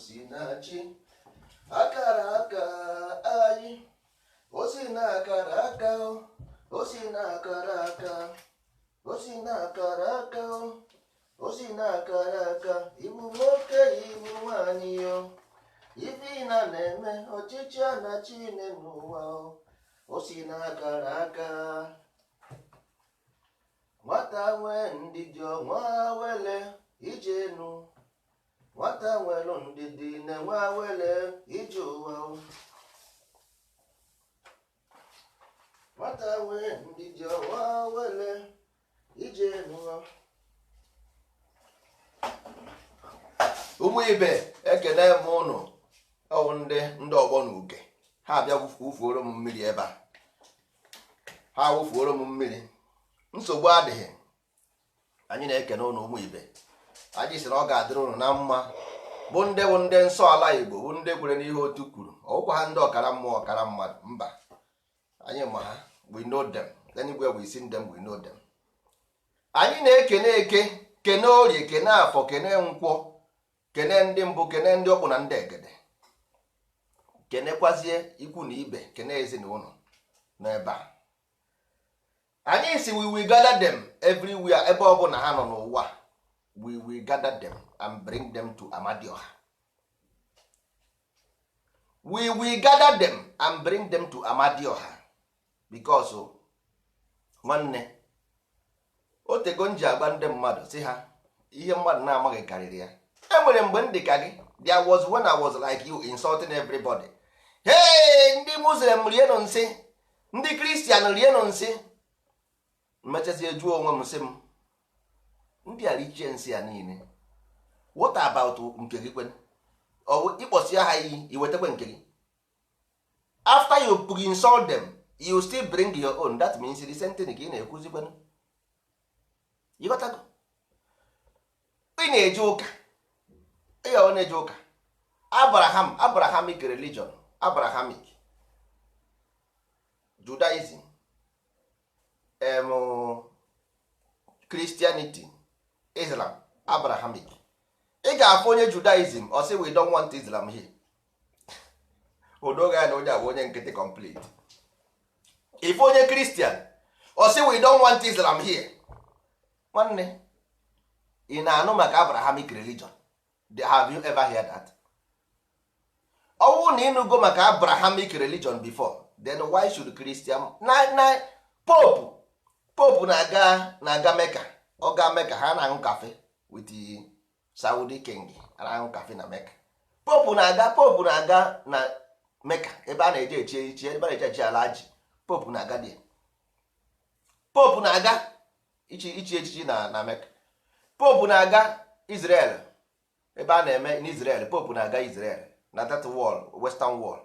Osinachi, akara aka anyị, osi na akara aka o, osi na akara aka, osi na akara aka o, osi na akara aka. Ibu nwoke, ibu nwanyị o, ife ị na na-eme, ọchịchị a na chine n'ụwa o, osi na akara aka. Nwata nwee ndidi, ọnwa wele ijenu. Nwata nwere ndidi na-enwe awele ije ụwa o. Nwata nwee ndidi, ọnwa wele ije n'ụwa. Ụmụ ibe, ekene m ụnụ. Ọwụ ndị ọgbọ na uke ha abịa wufuoro m mmiri ebe a, ha wụfuoro m mmiri. Nsogbu adịghị. Anyị na-ekene ụnụ, ụmụ ibe. Anyị sị na ọ ga-adịrị ụnụ na mma, bụ ndị nsọ ala Igbo, bụ ndị kwere n'ihe otu kwuru. Ọwụkwa ha ndị ọkara mmụọ, ọkara mmadụ, mba. Anyị ma ha, we know them. Anywhere we see them, we know them. Anyị na-ekene eke, kene orie, kene afọ, kene nkwọ, kene ndị mbụ, kene ndị ọkpụ na ndị egede, kenekwazie ikwu na ibe, kene ezinụlọ n'ebe a. Anyị si we will gather them everywhere, ebe ọ bụla ha nọ n'ụwa. We will gather them and bring them to Amadioha. We will gather them and bring them to Amadioha, because nwanne, otego m ji agba ndị mmadụ si ha ihe mmadụ na-amaghị karịrị ya. E nwere mgbe m dị ka gị. There was when I was like you, insulting everybody. Hey, ndị Muslim rienụ nsị, ndị Christian rienụ nsị. Mmechazie jụọ onwe m, sị m, ndị a richie nsị a niile, what about nke gị? Kwen ịkpọsi ha iyi, iwetakwa nke gị. After you insult them, you still bring your own. That means the same thing ka ị na-ekwuzikwenụ. Ịghọtago? Ị na-eje ụka, ị ọ na-eje ụka Abraham, Abrahamic religion, Abrahamic Judaism, Christianity, Islam, Abrahamic. Ị ga-afụ onye Judaism, ọ sị, "We don't want Islam here." Odoga ya na onye a bụ onye nkịtị complete. Ife onye Christian, ọ sị, "We don't want Islam here." Nwanne, ị na-anụ maka Abrahamic religion? Have you ever heard that? Ọwụ na ịnụgo maka Abrahamic religion before, then why should Christian na Pope na-aga Mecca? Ọ ga Mecca, ha na-aṅụ cafe with the Saudi king, ha na-aṅụ cafe na Mecca. Pope na-aga na Mecca, ebe a na-eje echi echichi, ebe a na-eje echi ala ji. Pope na-aga there. Pope na-aga ichi echichi na Mecca. Pope na-aga Israel, ebe a na-eme n'Israel. Pope na-aga Israel na that wall, Western Wall.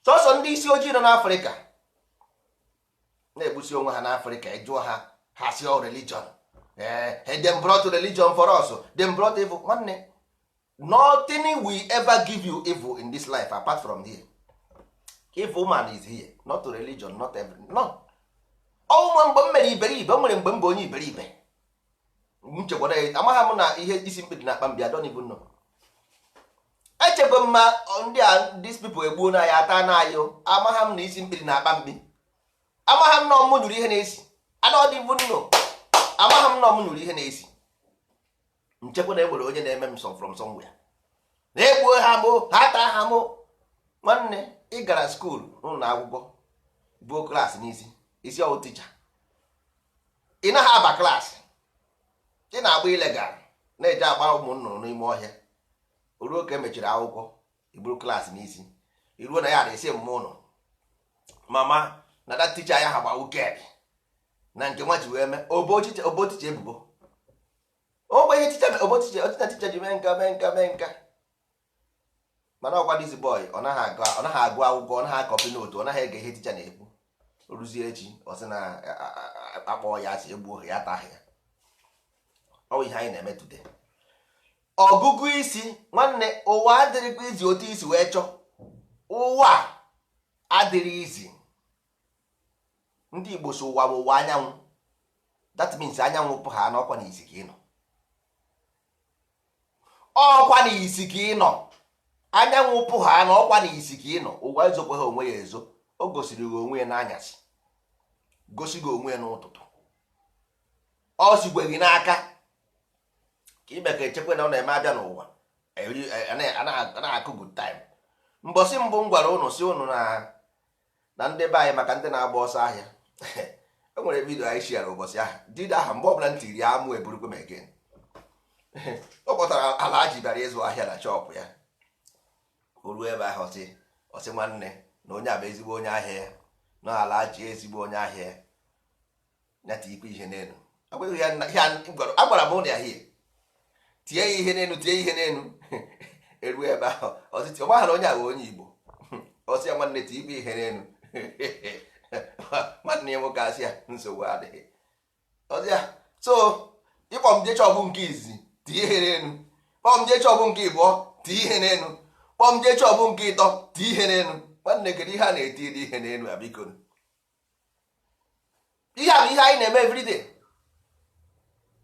Sọsọ ndị isi ojii nọ n'Afrịka na-egbusi onwe ha n'Afrịka. Ịjụọ ha, ha si all religion, eh, them brought religion for us, them brought evil. Nwanne, nothing will ever give you evil in this life apart from here. Evil man is here, not religion, not every no. Ọnwụ mgbe m mere iberibe, o nwere mgbe m bụ onye iberibe. M chekwara, amagha m na ihe isi mkpi dị na akpa mbịa. Don't even know. Echekwa m ma ndị a, these people egbuo na ya, ata na anyị. Amagha m na isi mkpi dị na akpa mkpi. Amagha m na ọmụ nyụrụ ihe na-esi. I don't even know. Amagha m na ọmụ nyụrụ ihe na-esi. Nchekwa na e nwere onye na-eme m some from somewhere na-egbuo ha mụ, ha taa ha mụ. Nwanne, ị gara school, n'ụlọ akwụkwọ, buo class n'isi, isi ọwụ teacher. Ị naghị aba class, ị na-agba illegal, na-eje agba ụmụ nnụnụ n'ime ọhịa. Ruo ka emechiri akwụkwọ, iburu class n'isi, iruo na ya na-esi mmụ ụlọ mama na that teacher ya ha gba wicked na nke nwa ji wee mee obo teacher ebubo ogbe ihe teacher, obo teacher ọtịta teacher ji mee nka, mee nka, mee nka. Mana ọkwa this boy, ọ naghị agụ akwụkwọ, ọ naghị acopy note, ọ naghị ege ihe teacher na-ekwu. Ruzie echi, ọ sị na akpọ ya asị, egbuo ya, ataghị ya. Ọ bụ ihe anyị na-eme today. Ọgụgụ isi, nwanne, ụwa adịrịkwa izi otu isi wee chọọ. Ụwa adịrị izi. Ndị Igbo so ụwa bụ ụwa anyanwụ. That means anyanwụ pụ ha n'ọkwa na isi ka ị nọ. Ọkwa na isi ka ị nọ, anyanwụ pụ ha na ọkwa na isi ka ị nọ. Ụwa ezokwe ha onwe ya ezo. O gosiri gị onwe ya n'anyasị, gosi gị onwe ya n'ụtụtụ. Ọ sigwe gị n'aka ka ime ka echekwa na ọ na-eme abịa n'ụwa a na-akụ good time. Mbọsị mbụ m gwara ụnụ si ụnụ na ndị be anyị, maka ndị na-agba ọsọ ahịa, e nwere video anyị shiara ụbọchị ahụ dida aha. Mgbe ọbụla m tiri ya, amụ eburukwe m again. Ọ kpọtara ala ji bịara ịzụ ahịa na shop ya. O ruo ebe ahụ, ọsị nwanne na onye a bụ ezigbo onye ahịa ya, na ala ji ezigbo onye ahịa ya, nyata ikwe ihe n'elu. Agwara m ụnụ ya hie, tie ya ihe n'elu, tie ihe n'elu. Eruo ebe ahụ, ọsị ọgbaghara onye a bụ onye Igbo. Ọsị ya, "Nwanne, tie ikwe ihe n'elu." Nwanne ya nwoke asị ya, "Nsogbu adịghị." Ọsị ya, "So ịkpọ m jee shop nke izizi, tie ihe n'elu. Kpọọ m jee shop nke ịbụọ, tie ihe n'elu. Kpọọ m jee shop nke ịtọ, tie ihe n'elu." Nwanne, kedu ihe a na-eti ihe n'elu a? Biko, ihe a bụ ihe anyị na-eme everyday.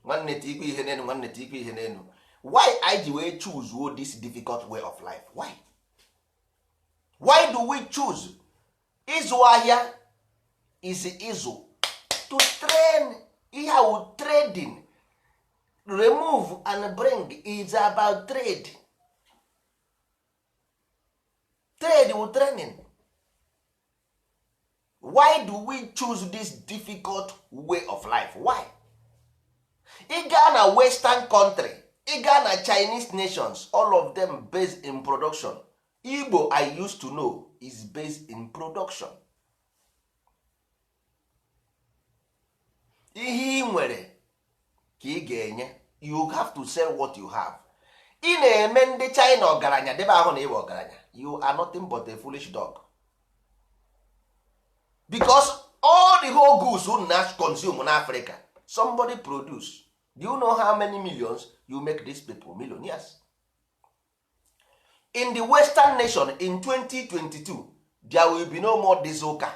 Nwanne, tikwe ihe n'elu. Nwanne, tikwe ihe n'elu. Why anyị ji wee choose this difficult way of life? Why do we choose ịzụ ahịa? Is ịzụ to train. Ihe awụ trading, remove and bring is about trade. Trade wu training. Why do we choose this difficult way of life? Why? Ị gaa na western country, ị gaa na Chinese nations, all of them based in production. Igbo I used to know is based in production. Ihe ị nwere ka ị ga-enye. You have to sell what you have. Ị na-eme ndị China ọgaranya, debe ahụ na ịbụ ọgaranya. You are nothing but a foolish dog, because all the whole goods unu na consume na Africa, somebody produce. Do you know how many millions you make these people millionaires in the western nation? In 2022 there will be no more diesel car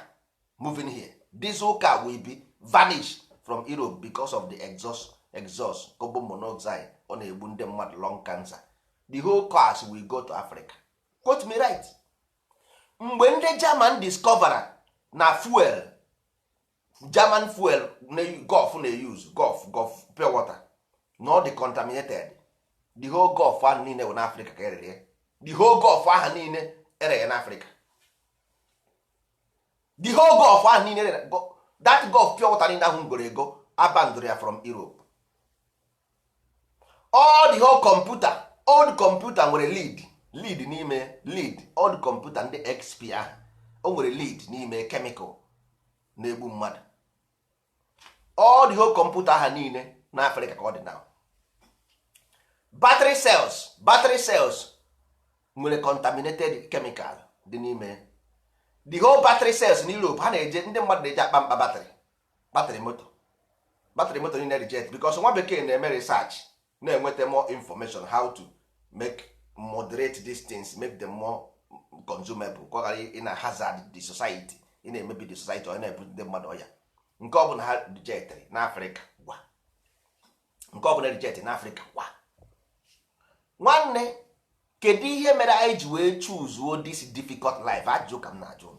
moving here. Diesel car will be vanished from Europe because of the exhaust carbon monoxide. Ọ na-egbu ndị mmadụ, lung cancer. The whole cars will go to Africa. Quote me right. Mgbe ndị German discovera na fuel, German fuel Gulf na-use, Gulf pure water na ọ dị contaminated, the whole Gulf ahụ niile bụ n'Africa ka erere ya. The whole Gulf ahụ niile ere ya n'Africa. The whole Gulf ahụ niile ere that Gulf pure water niile ahụ ngoro ego abandoned ya from Europe. All the whole computer, old computer nwere lead n'ime lead. Old computer ndị XP ahụ, o nwere lead n'ime, chemical na-egbu mmadụ. All the whole computer ha niile n'Africa ka ọ dị now. Battery cells nwere contaminated chemical dị n'ime the whole battery cells. Na Europe ha na-eje, ndị mmadụ na-eji akpa mkpa battery moto, battery moto niile reject, because nwa bekee na-eme research, na-enweta more information how to make moderate these things, make them more consumable, ka ọ ghara ị na hazard the society, ị na-emebi the society, ọ na-ebu ndị mmadụ ọya. Nke ọ bụla ha rejectịrị n'Africa gwa, nke ọ bụla reject n'Africa gwa. Nwanne, kedu ihe mere anyị ji wee choose this difficult life? Ajụjụ ka m na-ajụ,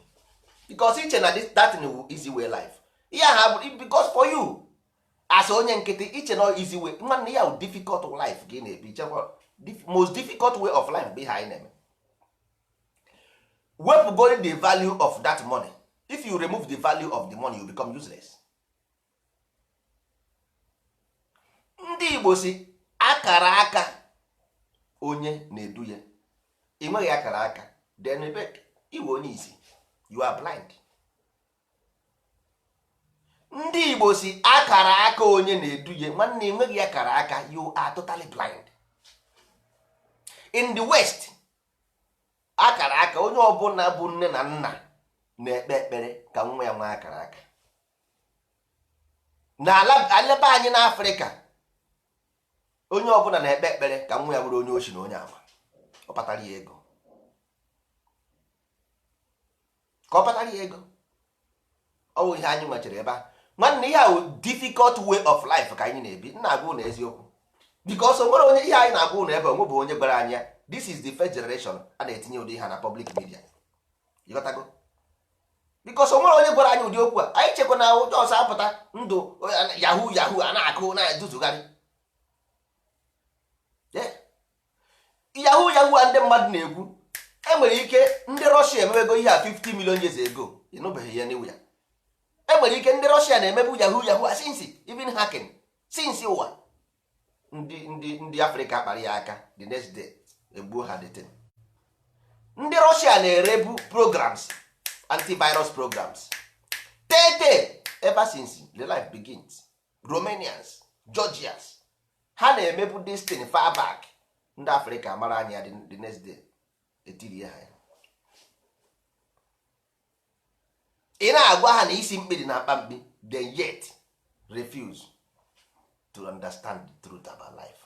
because iche na this that thing wu easy way life. Ihe ahụ abụrụ because for you as onye nkịtị, iche na easy way. Nwanne, ya wụ difficult life ka ị na-ebi. Chekwa most difficult way of life bụ ihe anyị na-eme. Wepụgodi the value of that money. If you remove the value of the money, you become useless. Ndị Igbo si akara aka onye na-edu ya. Ị nweghị akara aka, then ebe iwe onye isi, you are blind. Ndị Igbo si akara aka onye na-edu ya. Nwanne, enweghị akara aka, you are totally blind. In the west, akara aka onye ọbụla bụ nne na nna na-ekpe ekpere ka nwa ya nwee akara aka. Na alebe anyị n'Afrịka, onye ọbụla na-ekpe ekpere ka nwa ya bụrụ onye ochi na onye ama, ọ kpatara ya ego, ka ọ kpatara ya ego. Ọ bụ ihe anyị nwechara ebe a. Nwanne, ihe a wụ difficult way of life ka anyị na-ebi. Nna agwa na eziokwu, Because o nwere onye ihe anyị na-agwa ụnụ ebe onwe bụ onye gwara anyị ya. This is the first generation a na-etinye ụdị ha na public media. Ịghọtago? Because o nwere onye gwara anyị ụdị okwu a. Anyị chekwa na ụjọ ọsọ apụta ndụ yahoo yahoo a na-akụ na-eduzugharị. Yeah. Yahoo yahoo a ndị mmadụ na-ekwu, enwere ike ndị Russia emewego ihe a 50 million years ago. Ịnụbeghị ya n'iwu ya. Enwere ike ndị Russia na-emebu yahoo yahoo a since, even hacking since ụwa. Ndị Afrịka kpara ya aka, the next day egbuo ha. The thing, ndị Russia na-erebu programs, antivirus programs tete ever since the life begins. Romanians, Georgians, ha na-emebu this thing far back. Ndị Afrịka mara anya, the next day etirie ha ya. Ị na-agwa ha na isi mkpi dị na akpa mkpi, then yet refuse to understand the truth about life.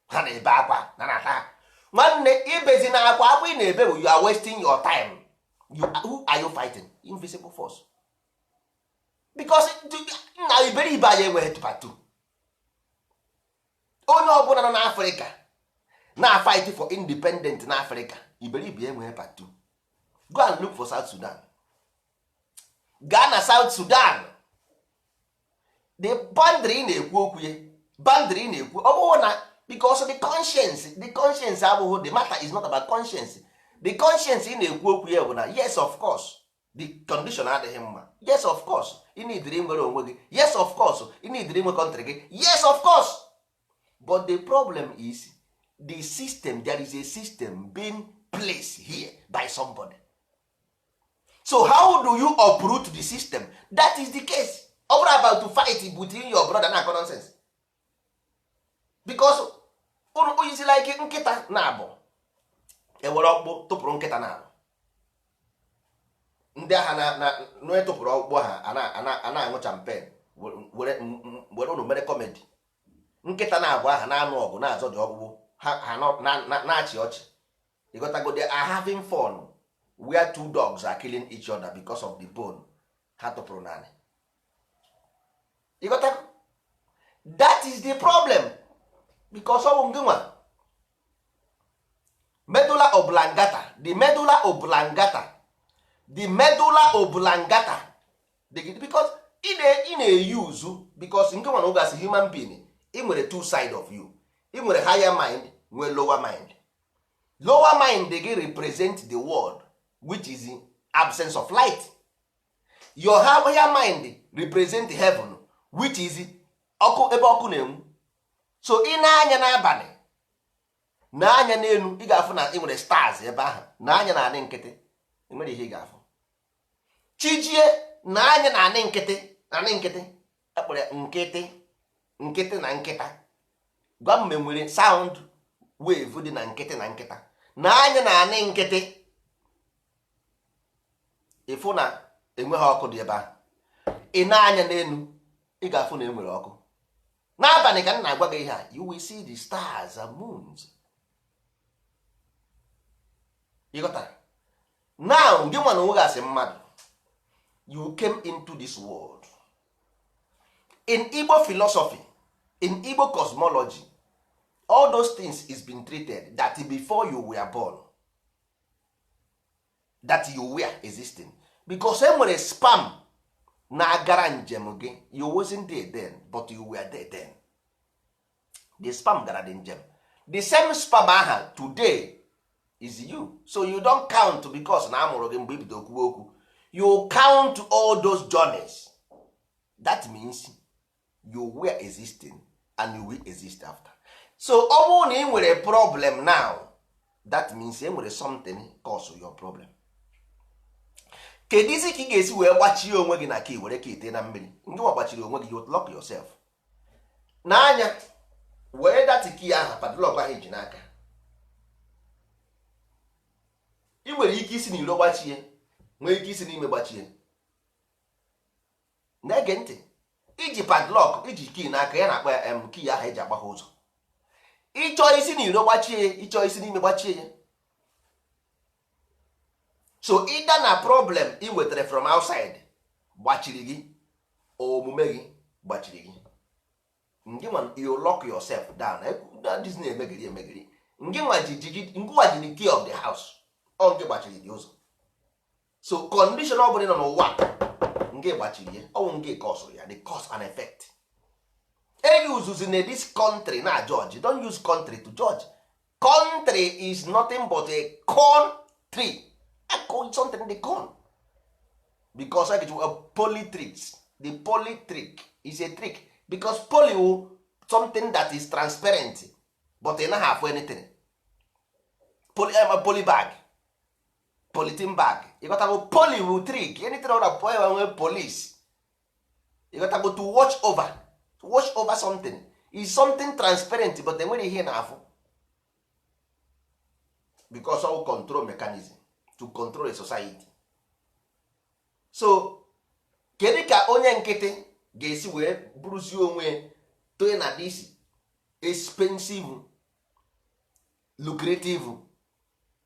Ha na-ebe akwa na na-ata ha. Nwanne, ibezi na akwa akwa ị na-ebe bụ you are wasting your time. Who are you fighting? Invisible force. Because na iberibe anyị enweghị tụpatụ. Onye ọbụla nọ n'Afrịka na fight for independent na Afrịka, iberibe enweghị patu. Go and look for South Sudan. Gaa na South Sudan, the boundary ị na-ekwu okwu ya, boundary ị na-ekwu, ọ bụghị na because the conscience abụghị the matter. Is not about conscience. The conscience ị na-ekwu okwu ya bụ na yes, of course, the condition adịghị mma. Yes, of course, ị nidiri nwere onwe gị. Yes, of course, ị nidiri inwe country gị. Yes, of course, but the problem is the system. There is a system being placed here by somebody. So how do you uproot the system? That is the case. Ọ bụrụ about to fight between your brother na nonsense, because unu oyisi like nkịta na-abụ ewere ọkpụ tụpụrụ nkịta na abụ ndị agha na na tụpụrụ ọkpụkpụ ha a na-aṅụ champagne, were unu mere comedy. Nkịta na-abụ aha na-anụ ọgụ na-azọ dị ọkpụkpụ ha na-achị ọchị. Ịghọtago? They are having fun where two dogs are killing each other because of the bone ha tụpụrụ naanị. Ịghọtago? That is the problem, because ọ bụ ngị nwa medulla oblongata, the medulla oblongata, the medulla oblongata. Because ị na-eyuzu, because nke nwa na oge as human being, ị nwere two side of you. Ị nwere higher mind, nwee lower mind. Lower mind gị represent the world which is absence of light. Your higher mind represent heaven, which is ọkụ, ebe ọkụ na-enwu. So ị na-anya n'abalị, na-anya n'elu, ị ga-afụ na ị nwere stars ebe ahụ. Na-anya na anị nkịtị, ị nwere ihe ị ga-afụ. Chijie na-anya na anị nkịtị, anị nkịtị akpọrọ ya nkịtị, nkịtị na nkịta. Gwa m, nwere sound wave dị na nkịtị na nkịta. Na-anya na anị nkịtị, ịfụ na enweghị ọkụ dị ebe ahụ. Ị na-anya n'elu, ị ga-afụ na enwere ọkụ. N'abalị ka m na-agwa gị ihe a, you will see the stars and moons. Ịghọtara now? Gị nwa na onwe gị asị mmadụ, you came into this world. In Igbo philosophy, in Igbo cosmology, all those things is been treated that before you were born, that you were existing, because e nwere sperm na-agara njem gị. You wasn't there then, but you were there then. The sperm gara the njem. The same sperm aha today is you. So you don't count because na amụrụ gị mgbe ibido kwuwe okwu. You count all those journeys. That means you were existing and you will exist after. So ọ bụrụ na ị nwere problem now, that means e nwere something cause your problem. Kedu isi ka ị ga-esi wee gbachie onwe gị na ka ị were ka ite na mmiri? Ndị nwa gbachiri onwe gị, you lock yourself. N'anya were that key ahụ, padlock ahụ iji n'aka. Ị nwere ike isi n'iro gbachie, nwee ike isi n'ime gbachie. Na-ege ntị, iji padlock, iji key n'aka ya, na-akpọ ya m key ahụ eji agbagha ụzọ. Ịchọọ isi n'iro gbachie ya, ịchọọ isi n'ime gbachie ya. So ịda na problem ị nwetara from outside gbachiri gị, omume gị gbachiri gị. Ngị nwa, you lock yourself down. Disney emegiri emegiri. Ngị nwa ji ngịnwa ji the key of the house. Ọ ngị gbachiri dị ụzọ. So condition ọ bụla ị nọ n'ụwa, ngị gbachiri ya. Ọwụ ngị cause ya, the cause and effect. Eyuzuzi na this country na judge. Don't use country to judge. Country is nothing but a country. Something the con, because like a polytricks, the polytrick is a trick, because poly wu something that is transparent, but ị naghị afụ anything. Poly, poly bag, polythene bag, ịghọtago? Poly wu trick, anything ọ na nwee police, ịghọtago? To watch over, to watch over something is something transparent, but enwere ihe ị na-afụ, because of control mechanism to control a society. So kedu ka onye nkịtị ga-esi wee bụrụzie onwe toye na this expensive, lucrative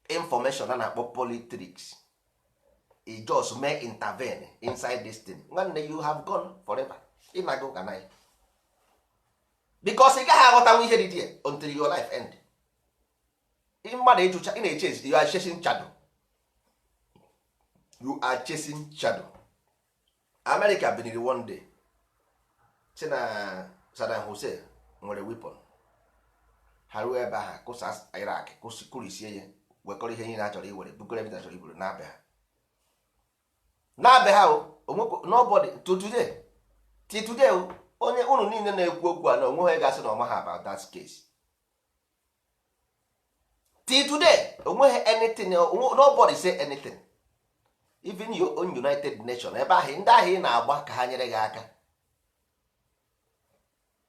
information a na-akpọ politics? E just may intervene inside this thing. Nwanne, you have gone forever. Ị na-aga ụka na because ị gaghị aghọtanwu ihe dị there until your life end. Mmadụ ịjụcha, ị na-eche, you are chasing shadow, you are chasing shadow. America biniri one day si na Saddam Hussein nwere weapon. Ha ruo ebe ahụ, kụsa Iraq, kụrisie ya, wekọrọ ihe niile a chọrọ iwere, bukọrọ ebe a chọrọ iburu na-abịa ha, na-abịa ha o. Nobody to today, till today o, onye unu niile na-ekwu okwu a na onwe ha gasị na ọma ha about that case. Till today, onweghị anything, nobody say anything. Even your own United Nation, ebe ahụ ndị ahụ ị na-agba ka ha nyere gị aka,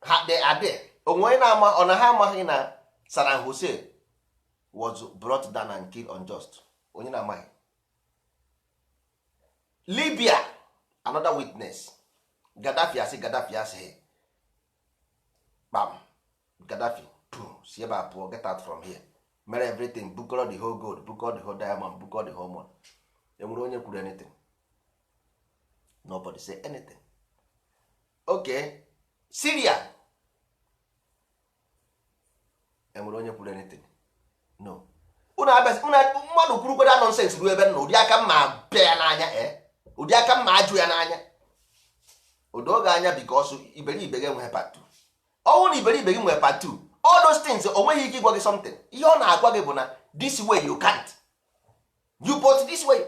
ha they are there. Onwe onye na-ama ọ na ha amaghị na Saddam Hussein was brought down and killed unjust? Onye na-amaghị? Libya, another witness. Gaddafi asị, Gaddafi asị, kpam, Gaddafi pum, si ebe a pụọ, get out from here. Mere everything, bukọrọ the whole gold, bukọrọ the whole diamond, bukọrọ the whole money. Enwere onye kwuru anything? Nobody say anything. Okay, Syria, enwere onye kwuru anything? No. Unu abịa mmadụ kwurukwara nonsense ruo ebe nna ụdị aka mma bịa ya n'anya, eh, ụdị aka mma ajụ ya n'anya odo anya, because iberibe gị enweghị part 2. Ọnwụ na iberibe gị nwere part 2, all those things o nweghị ike ịgwa gị something. Ihe ọ na-agwa gị bụ na this way you can't, you put this way,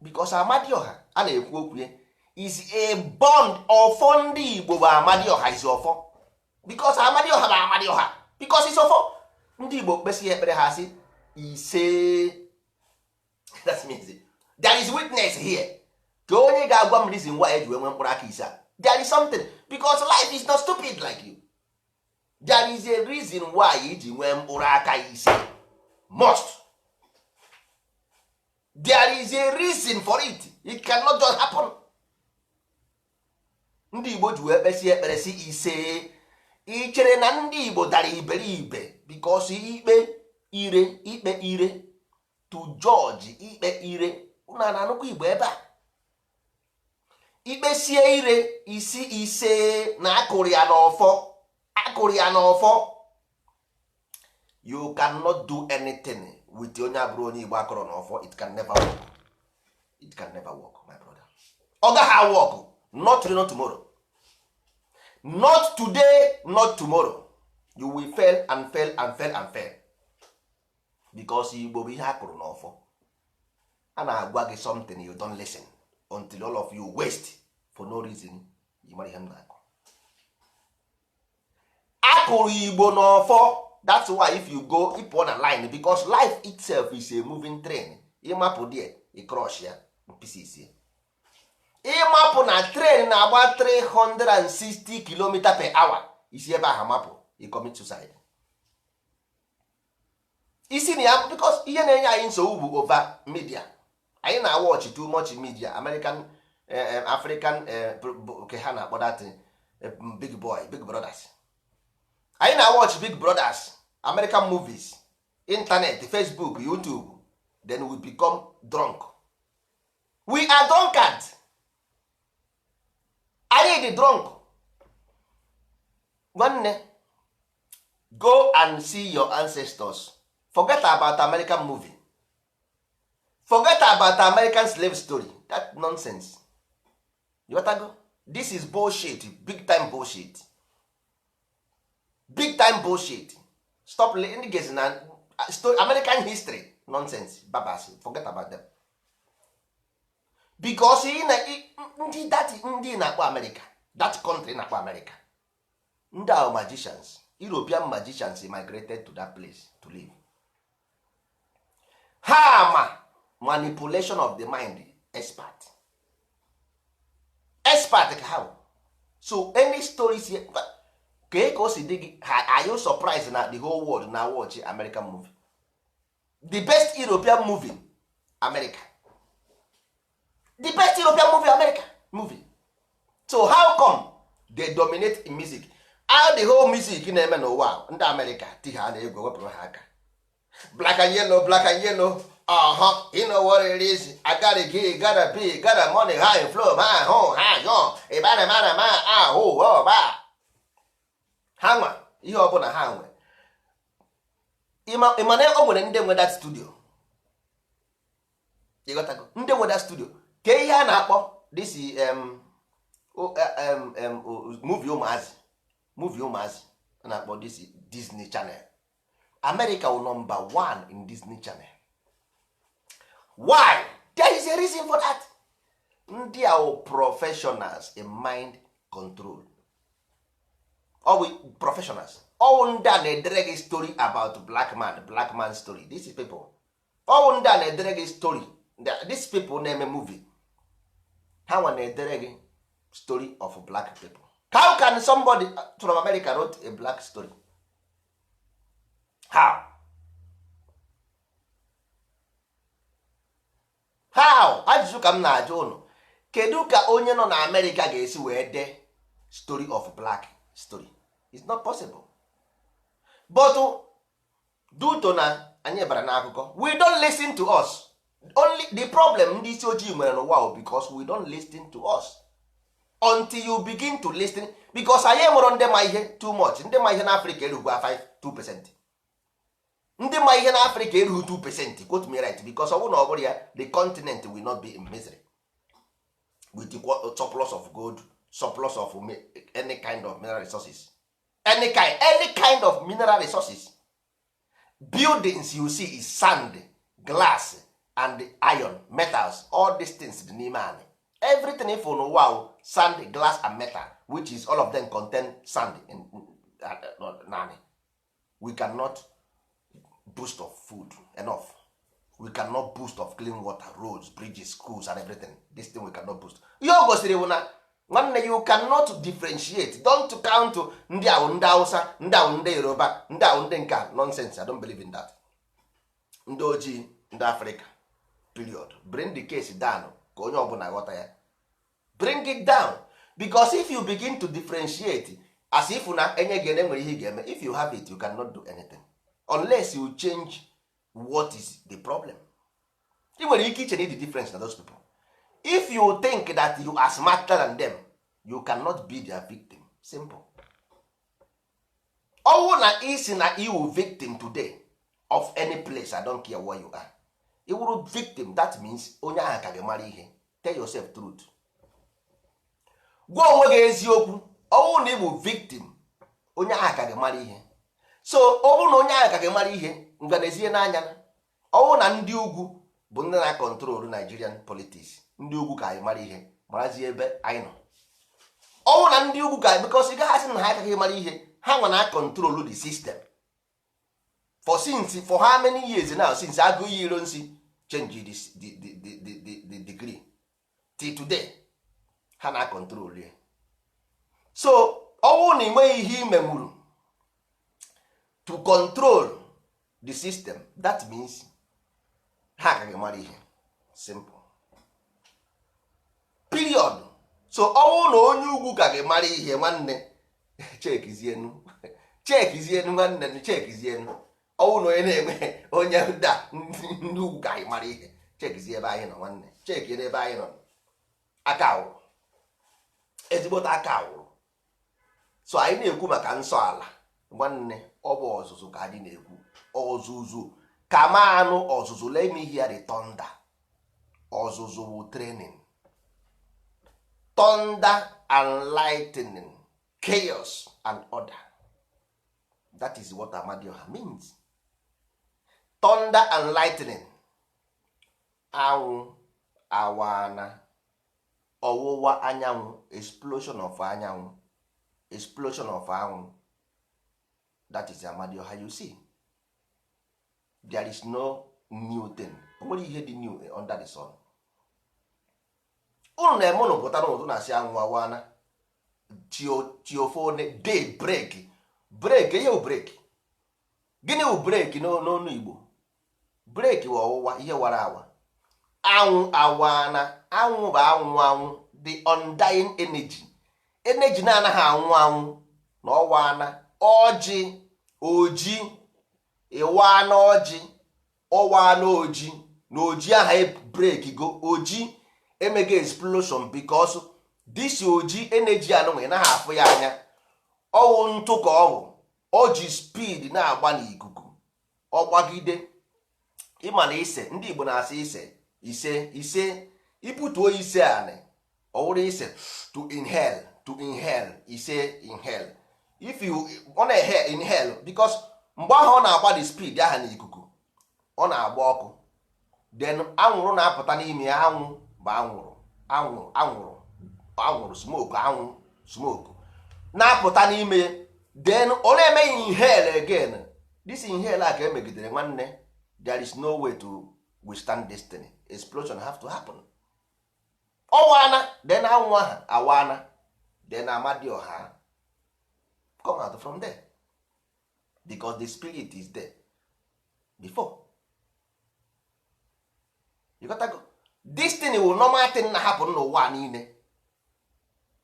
because Amadioha a na-ekwu okwu ya is a bond. Ọfọ ndị Igbo bụ Amadioha is ọfọ, because Amadioha bụ Amadioha because is ọfọ. Ndị Igbo kpesị ekpere, ha sị ise. That means there is witness here. Ka onye ga-agwa m reason why eji wee nwee mkpụrụ aka ise a? There is something, because life is not stupid like you. There is a reason why iji nwee mkpụrụ aka ise. Must there is a reason for it. It cannot just happen. Ndị Igbo ji wee kpesie ekpere si ise. Ị chere na ndị Igbo dara iberibe because ikpe ire, ikpe ire, to judge, ikpe ire. Unu na-anụkwa Igbo ebe a? Ikpe sie ire isi ise na akụrụ ya n'ọfọ, akụrụ ya n'ọfọ. You cannot do anything with onye abụrụ onye Igbo akụrụ n'ọfọ. It can never work, it can never work, my brother. Ọ gaghị work, not today, not tomorrow, not today, not tomorrow. You will fail and fail and fail and fail, because Igbo bụ ihe akụrụ n'ọfọ. A na-agwa gị something, you don't listen until all of you waste for no reason. You mara ihe m na-akụ? Akụrụ Igbo n'ọfọ. That's why if you go, ịpụọ na line, because life itself is a moving train. Ịmapụ there, ị crush ya pieces. Ịmapụ na train na-agba 360 km per hour, isi ebe ahụ mapụ, ị commit suicide. Isi na ya, because ihe na-enye anyị nsogbu bụ over media. Anyị na-watch too much media, American, African, nke ha na-akpọ that big boy, big brothers. Anyị na-watch big brothers, American movies, internet, Facebook, YouTube. Then we become drunk. We are drunkards. Anyị dị drunk. Nwanne, go and see your ancestors. Forget about American movie, forget about American slave story, that nonsense. You go, this is bullshit, big time bullshit, big time bullshit. Stop ndị gezi na American history nonsense babas. Forget about them, because ị na ndị that ndị na-akpọ America, that country na-akpọ America, ndị ahụ magicians, European magicians migrated to that place to live. Ha ma manipulation of the mind, expert, expert ka ha bụ. So any stories here, ka o si dị gị, are you surprised na the whole world na watch American movie, the best European movie, America, the best European movie, America movie? So how come they dominate in music? All the whole music na-eme n'ụwa, ndị America ti ha na-egwu, wepụrụ ha aka. Black and yellow, black and yellow, uh-huh. You know what it is. I gotta get, gotta be, gotta money high flow, ma hụ ha yo ịbara mara ma ahụ ọ ba ha nwa ihe ọbụla ha nwe. Ịma na o nwere ndị nwe that studio? Ịghọtago? Ndị nwe that studio ka ihe a na-akpọ this movie ụmụazị, movie ụmụazị a na-akpọ this Disney Channel. America wụ number one in Disney Channel. Why? There is a reason for that. Ndị a wụ professionals in mind control. Ọ bụ professionals. Ọwụ ndị a na-edere gị story about black man, black man story. This is people, ọwụ ndị a na-edere gị story. These people na-eme movie, ha nwa na-edere gị story of black people. How can somebody from America wrote a black story? How? Ajụjụ ka m na-ajụ ụnụ. Kedu ka onye nọ na America ga-esi wee dee story of black story? It's not possible. But due to na anyị bara n'akụkọ, we don't listen to us. Only the problem ndị isi ojii nwere n'ụwa bụ because we don't listen to us. Until you begin to listen, because anyị nwere ndị ma ihe too much. Ndị ma ihe n'Africa erughị 5 2%. Ndị ma ihe n'Africa erughị 2%. Quote me right, because ọ bụrụ na ọ bụrụ ya, the continent will not be in misery with the surplus of gold, surplus of any kind of mineral resources, any kind of mineral resources. Buildings you see is sand, glass and iron, metals. All these things dị n'ime anyị. Everything ifụ n'ụwa wụ sand, glass and metal, which is all of them contain sand in naanị. We cannot boost of food enough, we cannot boost of clean water, roads, bridges, schools and everything. This thing we cannot boost. Ihe o gosiri bụ na, nwanne, you cannot differentiate. Don't count ndị ahụ, ndị Hausa, ndị ahụ, ndị Yoruba, ndị ahụ, ndị nka. Nonsense. I don't believe in that. Ndị ojii, ndị Afrịka, period. Bring the case down ka onye ọbụla ghọta ya. Bring it down, because if you begin to differentiate as if na enye gị, nwere ihe ị ga-eme, if you have it, you cannot do anything unless you change what is the problem. Ị nwere ike iche na the difference na those people. If you think that you are smarter than them, you cannot be their victim. Simple. Ọwụ na isi na iwu victim today of any place, I don't care where you are, iwuru victim, that means onye ahụ ka gị mara ihe. Tell yourself truth. Gwa onwe gị eziokwu. Ọwụ na ịbụ victim, onye ahụ ka gị mara ihe. So ọ bụrụ na onye ahụ ka gị mara ihe, ngwanezie n'anya. Ọwụ na ndị ugwu bụ ndị na-control Nigerian politics, ndị ugwu ka anyị mara ihe, marazie ebe anyị nọ. Ọwụ na ndị ugwu ka, because ị gaghị asị na ha akaghị mara ihe, ha nwa na control the system for since, for how many years now, since Agụiyi Ironsi change this, the degree till today, ha na control ya. So ọwụ na ị nweghị ihe imenwuru to control the system, that means ha agaghị mara ihe. Simple, period. So ọwụ na onye ugwu ka gị mara ihe, nwanne, chekizienu, chekizienu, nwanne, chekizienu. Ọwụ na onye na-enwe onye da ndị ugwu ka anyị mara ihe, chekizie ebe anyị nọ. Nwanne, cheki n'ebe anyị nọ. Aka awụrụ, ezigbote aka awụrụ. So anyị na-ekwu maka nsọ ala, nwanne, ọ bụ ọzụzụ ka anyị na-ekwu. Ọzụzụ ka ma anụ ọzụzụ. Let me hear the thunder. Ọzụzụ bụ training. Thunder and lightning, chaos and order, that is what Amadioha means. Thunder and lightning, anwụ awana, ọwụwa anyanwụ, explosion of anyanwụ, explosion of anwụ, that is Amadioha. You see, there is no new thing. O nwere ihe dị new under the sun? Unu na-eme, unu pụta n'ụtụ na-asị anwụ awana, chiofone, day break, break. Ihe bụ break, gịnị bụ break n'ọnụ Igbo? Break bụ ọwụwa, ihe wara awa. Anwụ awana, anwụ bụ anwụ anwụ, the undying energy, energy na-anaghị anwụ anwụ na ọwana ọjị oji ịwana ọjị ọwana oji na oji aha break go oji emega explosion, because this oji energy anụnwa ị naghị afụ ya anya, ọwụ ntụ ka ọ bụ. O ji speed na-agba n'ikuku, ọ gbagide. Ịma na ise, ndị Igbo na-asị ise ise ise, ibutuo ise anị, ọ wụrụ ise to inhale, to inhale, ise inhale. If you ọ na-ehe inhale, because mgbe ahụ ọ na-agba the speed aha n'ikuku, ọ na-agba ọkụ, then anwụrụ na-apụta n'ime ya. Anwụ bụ anwụrụ, anwụrụ, anwụrụ, anwụrụ, smoke, anwụ, smoke na-apụta n'ime. Then ọ na-eme inhale again. This inhale a ka emegidere, nwanne, there is no way to withstand destiny. Explosion have to happen. Ọwana, then anwụ aha awana, then Amadioha come out from there, because the spirit is there before. You got to go. This thing will normal thing na happen n'ụwa niile.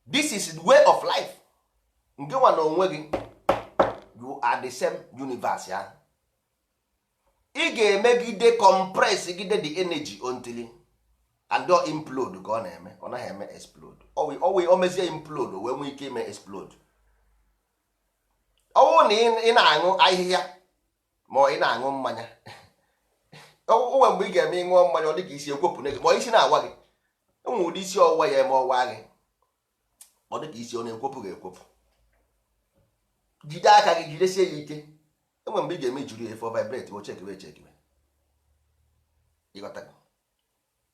This is the way of life. Nke nwa na onwe gị, you are the same universe ya. Ị ga-emegide compress gide the energy until and o implode. Ka ọ na-eme, ọ naghị eme explode. O mezie implode, o wee nwee ike ime explode. Ọwụ na ị na-aṅụ ahịhịa ma ị na-aṅụ mmanya, onwe mgbe ị ga-eme ịṅụọ mmanya, ọ dị ka isi ekwopụ gị, ma isi na-awa gị. Enwe ụdị isi ọwụwa ya eme ọwa gị, ọ dị ka isi ọ na-ekwopụ gị ekwopụ. Jide aka gị, jidesie ya ike. Enwe mgbe ị ga-eme juru ya efo, vibrate, o chekiwe echekiwe. Ịghọtago?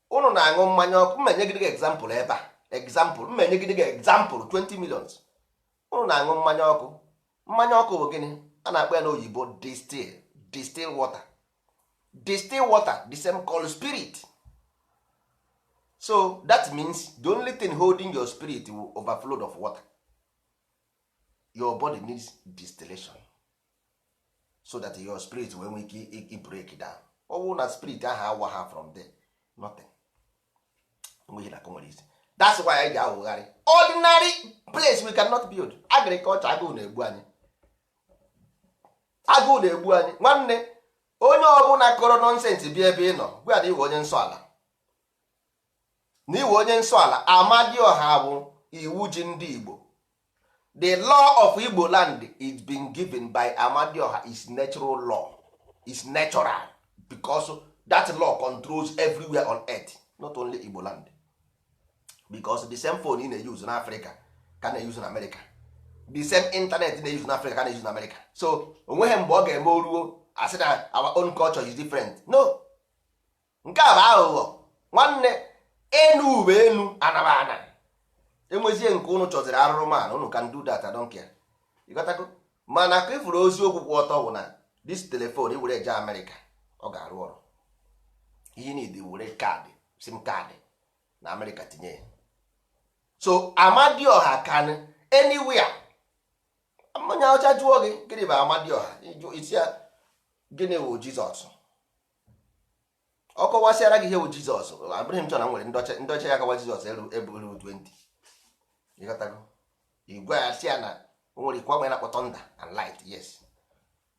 Unu na-aṅụ mmanya ọkụ. Mma enyegide gị example ebe a, example, mma enyegide gị example 20 millions. Unu na-aṅụ mmanya ọkụ. Mmanya ọkụ bụ gịnị? A na-akpọ ya n'oyibo distill, distill water, distill water, the same called spirit. So that means the only thing holding your spirit will overflow of water. Your body needs distillation so that your spirit will nwee ike break down. Ọ bụrụ na spirit ahụ awa ha from there, nothing enweghị na nwere isi. That's why anyị ji awụgharị ordinary place we cannot build agriculture. Agụụ na-egbu anyị, agụụ na-egbu anyị. Nwanne, onye ọbụla kọrọ nonsense bịa ebe ị nọ, gwa ya na iwe onye nsọ ala, na iwe onye nsọ ala. Amadioha bụ iwu ji ndị Igbo. The law of Igbo land is been given by Amadioha, is natural law, is natural, because that law controls everywhere on earth, not only Igbo land, because the same phone ị na-use na Africa ka na-use na America, the same internet ị na-use na Africa ka na-use na America. So onweghị mgbe ọ ga-eme oruo asị na our own culture is different. No, nke a bụ aghụghọ, nwanne. Enu bụ enu, anaba ana. Enwezie nke unu chọziri arụrụ man, unu can do that, I don't care. Ịghọtago? Mana ka ifuru oziokwu kwụ ọtọ bụ na this telephone iwere eje Amerịka, ọ ga-arụ ọrụ. Ihe niile were card, SIM card na Amerịka tinye ya. So Amadioha can anywhere. Onye ọcha jụọ gị, "Gịnị bụ Amadioha?" Isi ya, "Gịnị bụ Jizọs?" Ọ kọwasịara gị ihe bụ Jizọs. Abụghị m chọ na nwere ndị ọcha ya akọwa Jizọs eru ebughị 20. Ịghọtago? Igwe ya si ya na o nwere ikwe na-akpọ thunder and light. Yes,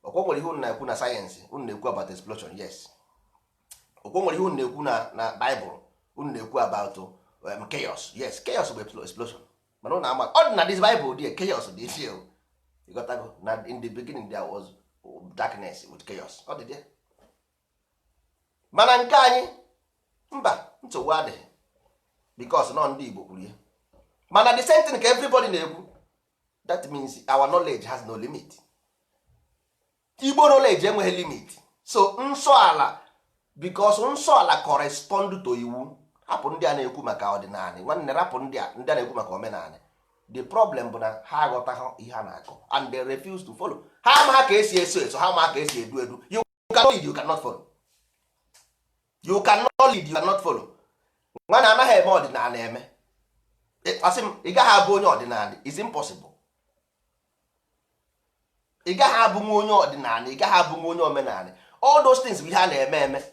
ọkwa nwere ihe unu na-ekwu na sayensị, unu na-ekwu about explosion. Yes, ọkwa nwere ihe unu na-ekwu na Bible, unu na-ekwu about chaos. Yes, chaos bụ explosion. Mana ụnụ ama ọ dị na this Bible dị, chaos dị isi. Ịghọtago na in the beginning there was darkness with chaos, ọ dị there. Mana nke anyị, mba, nsogbu adịghị, because nọ ndị Igbo kwuru ya. Mana the same thing ka everybody na-ekwu. That means our knowledge has no limit. Igbo knowledge enweghị limit. So nsọ ala, because nsọ ala correspond to iwu. Hapụ ndị a na-ekwu maka ọdịnala. Nwanne, rapụ ndị a na-ekwu maka omenala. The problem bụ na ha aghọtaghị ihe a na-akọ and they refuse to follow. Ha ama ka esi eso eso, ha ama ka esi edu edu. You cannot lead, you cannot follow. You cannot lead, you cannot follow. Nwanne, anaghị eme ọdịnala eme. Asị m, ị gaghị abụ onye ọdịnala, is impossible. Ị gaghị abụ nwa onye ọdịnala, ị gaghị abụ nwa onye omenala. All those things bụ ihe a na-eme eme.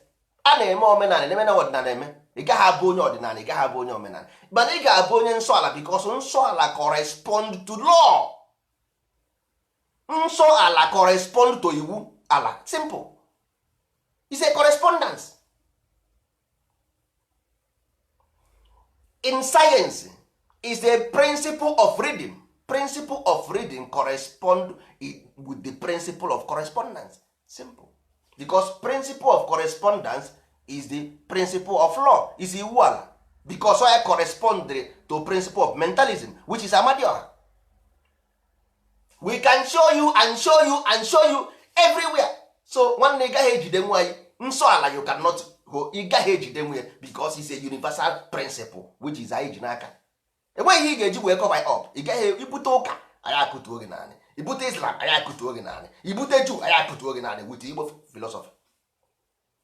A na-eme omenala, na-eme na ọdịnala eme. Ị gaghị abụ onye ọdịnala, ị gaghị abụ onye omenala, mana ị ga-abụ onye nsọ ala, because nsọ ala correspond to law. Nsọ ala correspond to iwu ala. Simple, is a correspondence. In science is a principle of reading. Principle of reading correspond with the principle of correspondence. Simple. Because principle of correspondence is the principle of law, is iwu ala, because I correspond to principle of mentalism, which is Amadioha. We can show you and show you and show you everywhere. So nwanne, ị gaghị ejide nwa anyị. Nsọ ala, you cannot go, ị gaghị ejide nwa ya, because it's a universal principle which is anyị ji n'aka. Enweghị ihe ị ga-eji wee cover up. Ị gaghị ibute ụka, anyị akụtuo gị naanị. Ibute Islam, anyị akụtuo gị naanị. Ibute Jew, anyị akụtuo gị naanị with Igbo philosophy,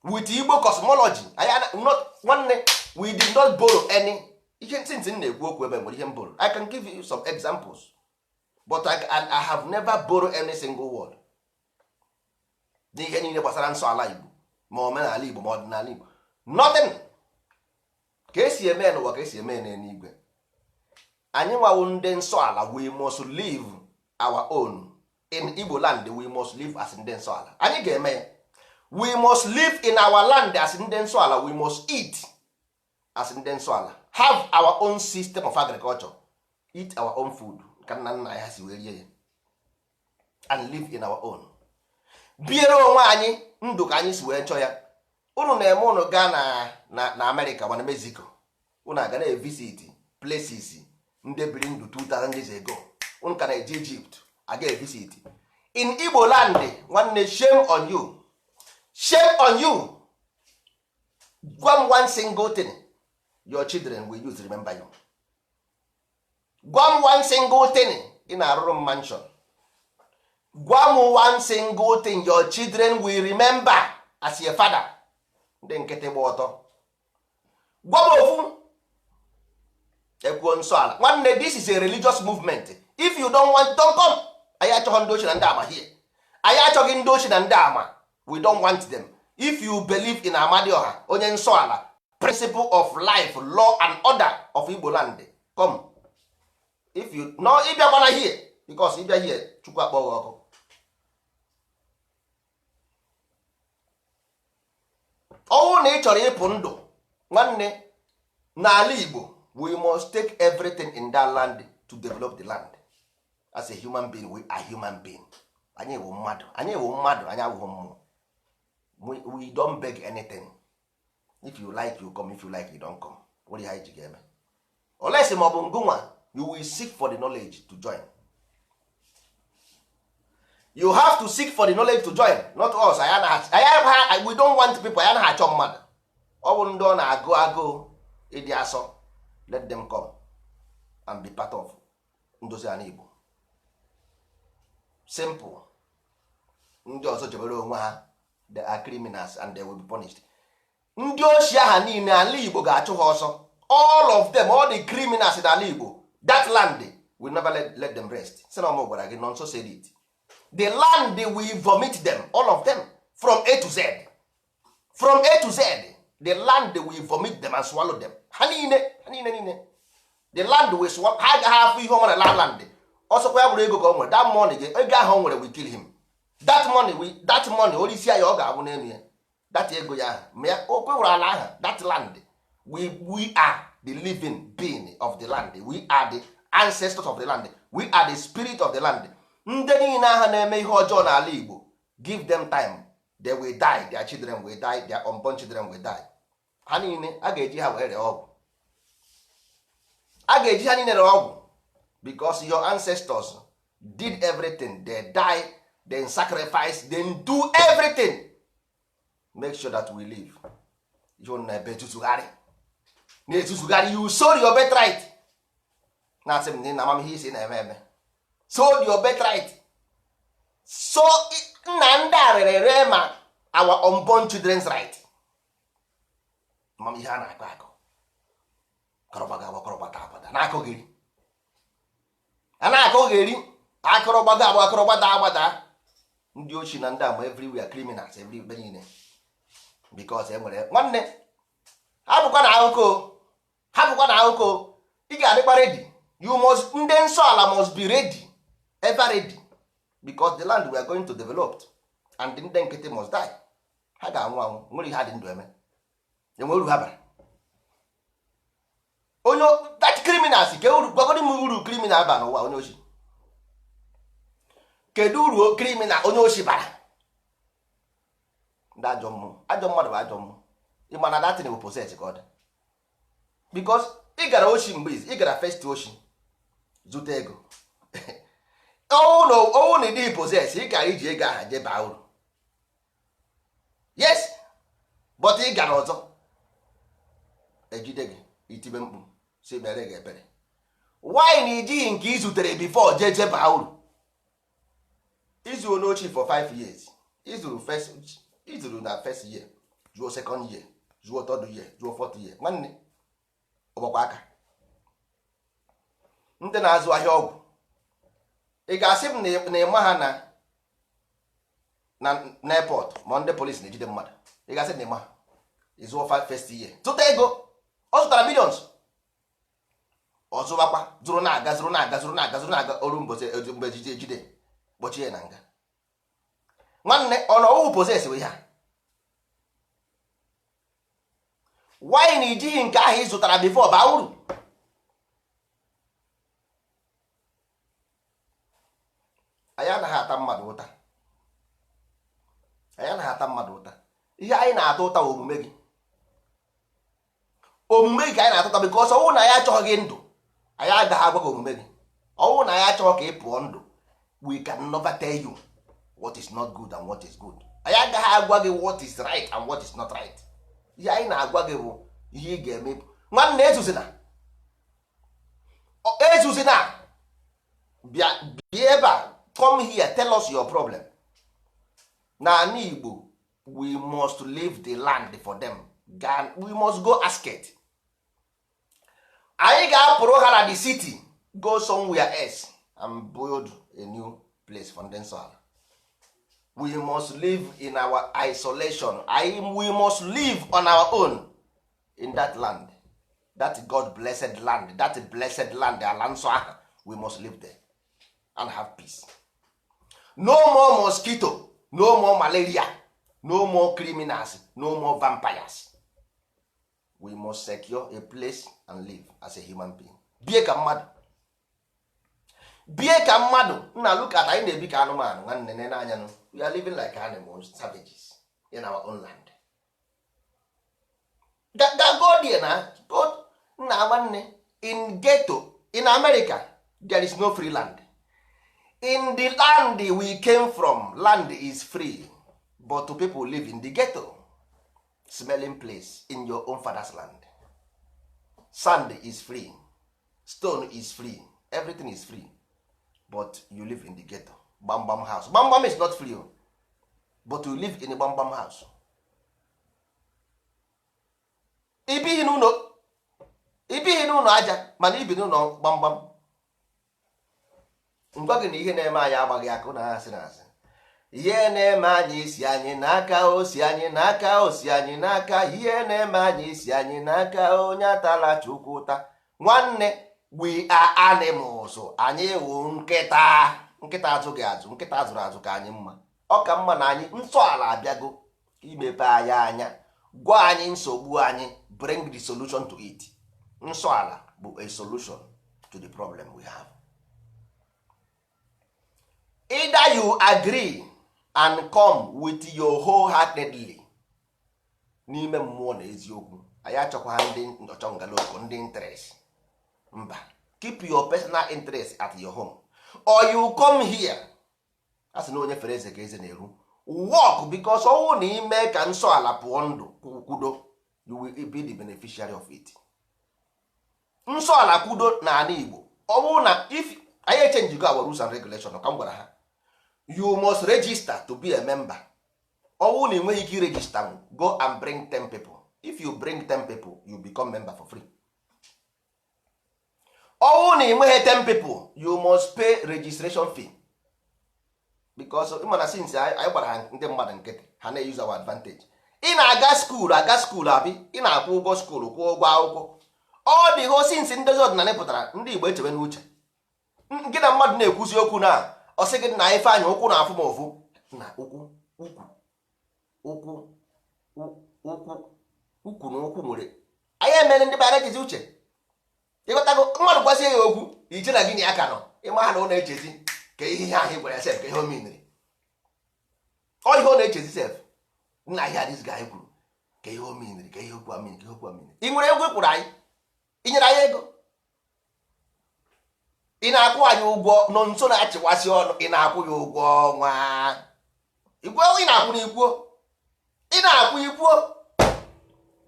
with Igbo cosmology. Anyị not, nwanne, we did not borrow any. Ihe ntị m na-ekwu okwu ebe nwere ihe m borrow, I can give you some examples, but I have never borrow any single word n'ihe niile gbasara nsọ ala Igbo, ma omenala Igbo, ma ọdịnala Igbo. Nothing. Ka esi eme n'ụwa ka esi eme n'eluigwe. Anyị nwawo ndị nsọ ala, we must live our own in Igbo land. We must live as ndị nsọ ala. Anyị ga-eme ya. We must live in our land as ndị nsọ ala. We must eat as ndị nsọ ala, have our own system of agriculture, eat our own food ka nna nna ya si wee rie ya, and live in our own, biere onwe anyị ndụ ka anyị si wee chọọ ya. Unu na-eme, unu gaa na Amerịka mana Mexico, unu aga na-evisit places ndị biri ndụ 2000 years ago. Unu ka na-eje Egypt aga evisit in Igbo land. Nwanne, shame on you, shame on you. Gwa m one single thing your children will use remember you. Gwa m one single thing ị na-arụrụ m mansion. Gwa m one single thing your children will remember as your father. Ndị nkịtị gba ọtọ. Gwa m ofu. Ekwuo nsọ ala, nwanne, this is a religious movement. If you don't want, don't come. Anyị achọghị ndị ochie na ndị ama here. Anyị achọghị ndị ochie na ndị ama. We don't want them. If you believe in Amadioha, onye nsọ ala, principle of life, law and order of Igbo land, come. If you no, ịbịakwana here, because ịbịa here, Chukwu akpọ gị ọkụ. Ọnwụ na ị chọrọ ịpụ ndụ, nwanne, n'ala Igbo, we must take everything in that land to develop the land. As a human being, we are human being. Anyị wụ mmadụ, anyị wụ mmadụ, anyị awụghị mmụọ. We don't beg anything. If you like, you come. If you like, you don't come. Nwere ihe anyị ji ga-eme olesi ma ọ bụ ngụnwa. You will seek for the knowledge to join. You have to seek for the knowledge to join, not us. Anyị, we don't want people. Anyị anaghị achọ mmadụ. Ọ bụ ndị ọ na-agụ agụụ ịdị asọ, let them come and be part of ndozi ala Igbo. Simple. Ndị ọzọ chebere onwe ha. They are criminals and they will be punished. Ndị ochie aha niile, ala Igbo ga-achụ ha ọsọ. All of them, all the criminals in ala Igbo, that land will never let them rest. Sị na ọmụ gwara gị. Nonso said it. The land will vomit them, all of them, from A to Z, from A to Z. The land will vomit them and swallow them. Ha niile, ha niile niile, the land will swallow. Ha agaghị afụ ihe ọma na land. Ọsọkwa ya bụrụ ego ka o nwere, that money, ego ahụ o nwere will kill him. That money will, that money orisi ya, ọ ga-abụ n'elu ya. That ego ya ahụ ma ya o kwewere ala ahụ. That land, we are the living being of the land. We are the ancestors of the land. We are the spirit of the land. Ndị niile ahụ na-eme ihe ọjọọ n'ala Igbo, give them time, they will die, their children will die, their unborn children will die. Ha niile a ga-eji ha wee ree ọgwụ, a ga-eji ha niile ree ọgwụ, because your ancestors did everything. They die, then sacrifice, then do everything, make sure that we live. You na ebe tutugharị na-etutugharị. You sold your birthright. Na-asị m na amamihe isi na-eme eme. Sold your birthright. So nna, ndị a rere ree ma our unborn children's right. Amamihe a na-akọ akọ kọrọgbaga agbakọrọgbata agbada na-akọgheri, a na-akọgheri akọrọgbaga agba akọrọgbada agbada. Ndị ochi na ndị ama everywhere, criminals everywhere niile, because e nwere nwanne ha bụkwa na akụkọ, ha bụkwa na akụkọ. Ị ga-adịkwa ready. You must, ndị nsọ ala must be ready, ever ready, because the land we are going to develop and ndị nkịtị must die. Ha ga-anwụ anwụ. Nwere ihe ha dị ndụ eme, enwe uru ha bara. Onye that criminals, ke uru, gwagodi m uru criminal ba n'ụwa? Onye ochi, kedu uru criminal, onye ochi bara? Ndị ajọ mmụọ, ajọ mmadụ bụ ajọ mmụọ. Ịma na datin bụ possess ka ọ dị, because ị gara ochi mgbe ị gara first ochi zụta ego. Ọnwụ na ịdịghị possess, ị gara iji ego aha jee baa uru. Yes, but ị gara ọzọ, ejide gị, itibe mkpu si mere gị ebere. Why na ijighị nke ị zutere before jee jee baa uru? Izu n'ochi for 5 years, izuru first, izuru na first year, juo second year, juo third year, juo fourth year. Nwanne, ọgbakwa aka ndị na-azụ ahịa ọgwụ, ị ga-asị m na ịma ha na na airport ma ndị polisi na-ejide mmadụ? Ị ga-asị na ịma ha? Ịzụọ first year, zụta ego, ọ zụtara millions, ọ zụbakwa, zụrụ na-aga, zụrụ na-aga, zụrụ na-aga, zụrụ na-aga, oru mbosi mgbe ejide ejide kpọchie ya na nga. Nwanne, ọ na ọwụ possess bụ ihe a? Why na ijighị nke ahụ ị zụtara before baa uru? Anyị anaghị ata mmadụ ụta, anyị anaghị ata mmadụ ụta. Ihe anyị na-ata ụta bụ omume gị, omume gị ka anyị na-atụta, because ọnwụ na anyị achọghị gị ndụ, anyị agaghị agwa gị omume gị. Ọnwụ na anyị achọghị ka ị pụọ ndụ, we can never tell you what is not good and what is good. Anyị agaghị agwa gị what is right and what is not right. Ihe anyị na-agwa gị bụ ihe ị ga-eme. Nwanne, ezuzina, ezuzina. Bịa, bịa ebe a, come here, tell us your problem. Na ala Igbo, we must leave the land for them. We must go ask it. Anyị ga-apụrụ ha na the city, go somewhere else and build a new place for ndị nsọ ala. We must live in our isolation. We must live on our own in that land, that God blessed land, that blessed land, ala nsọ ahụ. We must live there and have peace. No more mosquito, no more malaria, no more criminals, no more vampires. We must secure a place and live as a human being. Bie ka mmadụ, bie ka mmadụ. Nna, look at anyị na-ebi ka anụmanụ. Nwanne, nene anya nụ. We are living like animals, savages in our own land. Ga go there na go. Nna, nwanne, in ghetto in America there is no free land. In the land we came from, land is free, but to people live in the ghetto, smelling place in your own father's land. Sand is free, stone is free, everything is free, but you live in the ghetto. Gbamgbam house, gbamgbam is not free o, but you live in a gbamgbam house. Ibighị n'ụlọ, ibighị n'ụlọ aja, mana ibi n'ụlọ gbamgbam. Ngwa gị na ihe na-eme anyị agbaghị akụ na asị na asị. Ihe na-eme anyị isi anyị n'aka, o si anyị n'aka, o si anyị n'aka. Ihe na-eme anyị isi anyị n'aka. Onye atala Chukwu ụta. Nwanne, we are animals. Anyị wụ nkịta. Nkịta azụghị azụ, nkịta azụrụ azụ ka anyị mma. Ọ ka mma na anyị nsọ ala abịago imepe anyị anya, gwa anyị nsogbu anyị, bring the solution to it. Nsọ ala bụ a solution to to the problem we have. Either you agree and come with your wholeheartedly n'ime mmụọ na eziokwu. Anyị achọkwa ndị ọchọngaloko, ndị interest. Mba, keep your personal interest at your home, or you come here. A sị na onye fere eze ka eze na-eru. Work, because ọnwụ na ime ka nsọ ala pụọ ndụ kwudo, you will be the beneficiary of it. Nsọ ala kwudo na ala Igbo, ọ bụrụ na if anyị echenjigo our rules and regulation, ka m gwara ha, you must register to be a member. Ọ bụrụ na ị nweghị ike iregister, go and bring 10 people. If you bring 10 people, you become member for free. Ọ bụrụ na ị nweghị 10 people, you must pay registration fee, because ịma since anyị gbara ha ndị mmadụ nkịtị, ha na-use our advantage. Ị na-aga school, aga school, abi ị na-akwụ ụgwọ school, kwụọ ụgwọ akwụkwọ. Ọ dị ho since ndozi ọdịnala pụtara, ndị Igbo echebe n'uche gị na mmadụ na-ekwuzi okwu na ọ sị gị na Ifeanyị, ụkwụ na-afụ m ụfụ na ụkwụ, ukwu, ụkwụ, ụkwụ, ukwu na ụkwụ nwere. Anyị emere ndị be anyị ejizi uche. Ịghọtago? Mmadụ gwazie ya okwu, iche na gịnị aka nọ ịma ha na ọ na-echezi ka ihe ahụ ị gwara ya sef, ka ihe o miniri. Ọ ihe ọ na-echezi sef nna ihe a this guy kwuru, ka ihe o miniri, ka ihe okwu a miniri, ka ihe okwu a miniri. Ị nwere ego ị kwụrụ anyị? Ị nyere anyị ego? Ị na-akwụ anyị ụgwọ? Nọ nso na-achịkwasị ọnụ. Ị na-akwụ ya ụgwọ ọnwa? Igwe ị na-akwụ na ikwuo ị na-akwụ ikwuo.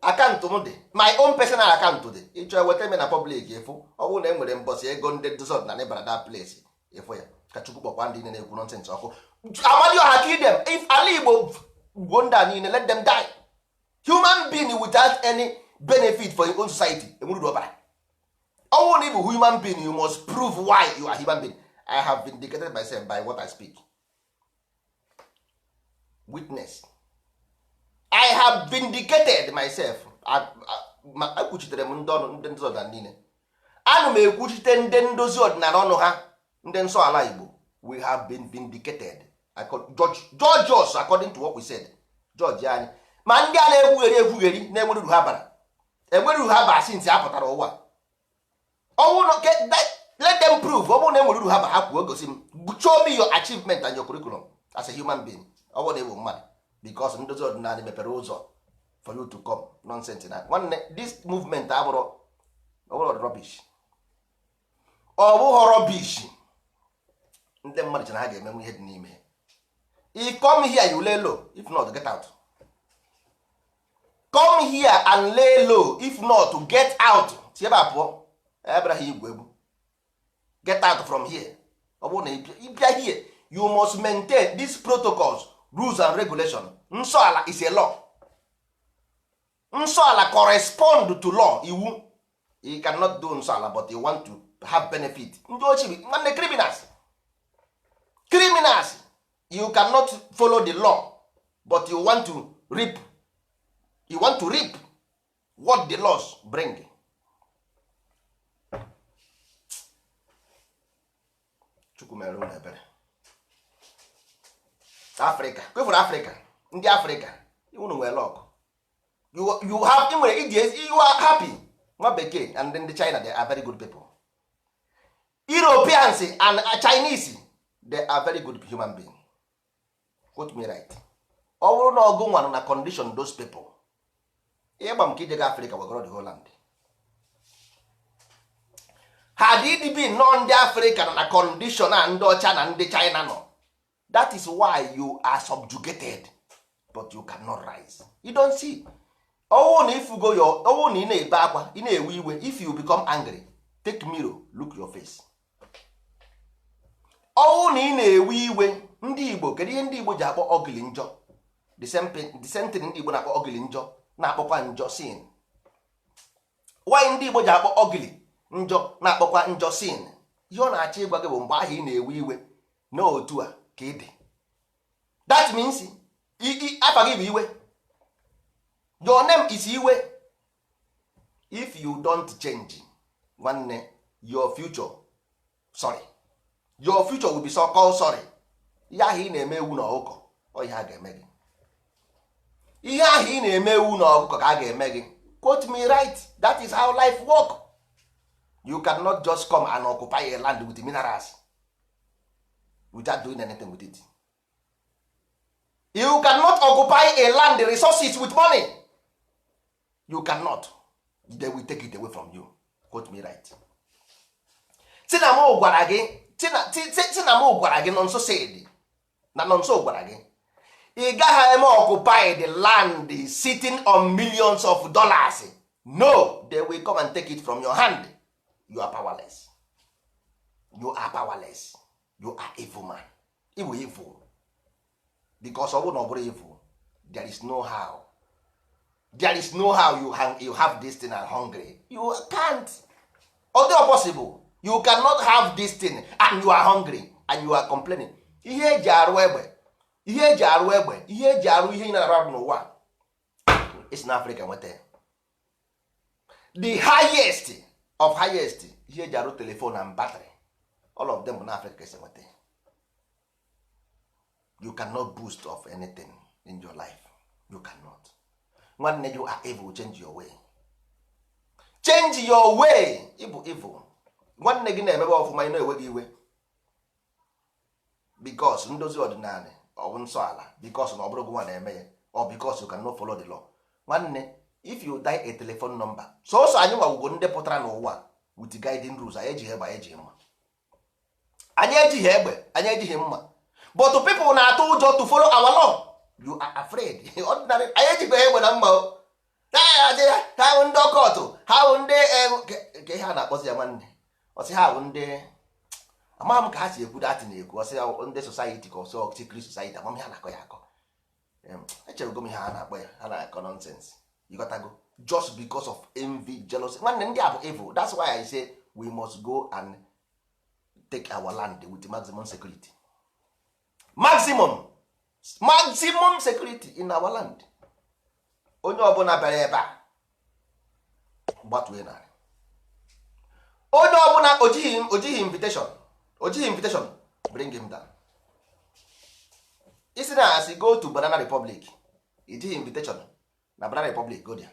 Account m dị, my own personal account dị. Ịchọ eweta m na public ịfụ. Ọ bụrụ na e nwere mbọsị ego ndị ndozi ọdịnala bara that place, ịfụ ya. Ka Chukwu kpọkwa ndị niile na-ekwu nonsense ọkụ. Amadioha kill them. If ala Igbo gbuo ndị a niile, let them die. Human being without any benefit for your own society enwere uru ọbara. Ọnwụ na ị bụ human being, you must prove why you are human being. I have vindicated myself by what I speak. Witness, I have vindicated myself. Ekwuchitere m ndị ọnụ ndị ndozi ọdịnala niile. Ana m ekwuchite ndị ndozi ọdịnala ọnụ ha, ndị nsọ ala Igbo. We have been vindicated. Judge us according to what we said. Judge anyị. Ma ndị a na-ekwugheri ekwugheri na-enwere uru ha bara, enwere uru ha bara since a pụtara ụwa. Ọnwụ let them prove. Ọ bụrụ na enwere uru ha bara, ha kwuo, gosi m. Show me your achievement and your curriculum as a human being. Ọ bụrụ na ịbụ mmadụ, because ndozi ọdịnala mepere ụzọ for you to come. Nonsense na nwanne, this movement abụrụ, ọ bụrụ rubbish, ọ bụghị rubbish. Ndị mmadụ chere ha ga-emenwu ihe dị n'ime. If come here, you lay low. If not, get out. Come here and lay low. If not, get out. Si ebe a pụọ. Ebere ha igwe egwu. Get out from here. Ọ bụrụ na ị bịa here, you must maintain these protocols, rules and regulation. Nsọ ala is a law. Nsọ ala correspond to law, iwu. You cannot do nsọ ala but you want to have benefit. Ndị ochie, nwanne, criminals, criminals. You cannot follow the law but you want to reap. You want to reap what the laws bring. Chukwu mere unu ebere. Afrịka kwefuru, Afrịka, ndị Afrịka, unu nwere luck. You have, ị nwere iji, you are happy. Nwa bekee and ndị China, they are very good people. Europeans and Chinese, they are very good human being. Quote me right. Ọ bụrụ na ọgụ nwanụ na condition those people, ịgba m ka ije ga Afrịka wegoro the whole land. Ha did be nọ. Ndị Afrịka nọ na condition a ndị ọcha na ndị China nọ. That is why you are subjugated, but you cannot rise. You don't see. Ọwụ na ifugo your, ọwụ na ị na-ebe akwa, ị na-ewe iwe. If you become angry, take mirror, look your face. Ọwụ na ị na-ewe iwe, ndị Igbo, kedu ihe ndị Igbo ji akpọ ugly njọ? The same thing ndị Igbo na-akpọ ugly njọ, na-akpọkwa njọ sin. Why ndị Igbo ji akpọ ugly njọ, na-akpọkwa njọ sin? Ihe ọ na-achọ ịgwa gị bụ mgbe ahụ ị na-ewe iwe n'otu a ka ị dị. That means afa gị bụ iwe. Your name is iwe. If you don't change, nwanne, your future, sorry, your future will be so called sorry. Ihe ahụ ị na-eme ewu na ọkụkọ, ọ ihe a ga-eme gị. Ihe ahụ ị na-eme ewu na ọkụkọ ka a ga-eme gị. Quote me right. That is how life work. You cannot just come and occupy a land with minerals without doing anything with it. You cannot occupy a land resources with money. You cannot. They will take it away from you. Quote me right. Si na m gwara gị, si na m gwara gị, nọ nso said na nọ nso gwara gị, ị gaghị eme occupy the land sitting on millions of dollars. No, they will come and take it from your hand. You are powerless. You are powerless. You are evil man. Evil, evil, because ọ bụrụ na ọ bụrụ evil, there is no how, there is no how you have this thing and hungry. You can't. Ọ dị possible? You cannot have this thing and you are hungry and you are complaining. Ihe eji arụ egbe, ihe eji arụ egbe, ihe eji arụ ihe ị na-arụ arụ n'ụwa isi na Africa nweta ya. The highest of highest, ihe eji arụ telephone and battery, all of them bụ na Africa ka esi nweta ya. You cannot boost of anything in your life. You cannot. Nwanne, you are evil. Change your way. Change your way. Ịbụ evil. Nwanne gị na-emebe ọfụma, ị na-enwe gị iwe because ndozi ọdịnala, ọ bụ nsọ ala, because na ọ bụrụ gị nwa na-eme ya, or because you cannot follow the law. Nwanne, if you die a telephone number, sọsọ anyị nwawugo ndị pụtara n'ụwa with guiding rules. Anyị ejighị egbe, anyị ejighị mma. Anyị ejighị egbe, anyị ejighị mma, but people na-atụ ụjọ to follow our law. You are afraid. Ordinary, anyị ejikwa egbe na mma o. Ha bụ ndị ọkọtụ, ha bụ ndị ka ihe a na-akpọzi ya. Nwanne, ọsị ha bụ ndị, amaghị m ka ha si ekwu datị na-ekwu, ọsị ya ndị society, ka ọsọ secret society. Amam ihe a na-akọ ya akọ. Echebego m ihe ha na-akpọ ya. Ha na-akọ nonsense. You got to go just because of envy, jealousy. Nwanne, ndị a bụ evil. That's why I say we must go and take our land with maximum security, maximum, maximum security in our land. Onye ọbụla bịara ebe a gbatue narị, onye ọbụla ojighị invitation, ojighị invitation, bring him down. Isi na asị go to Banana Republic, ijighị invitation na Banana Republic, go there.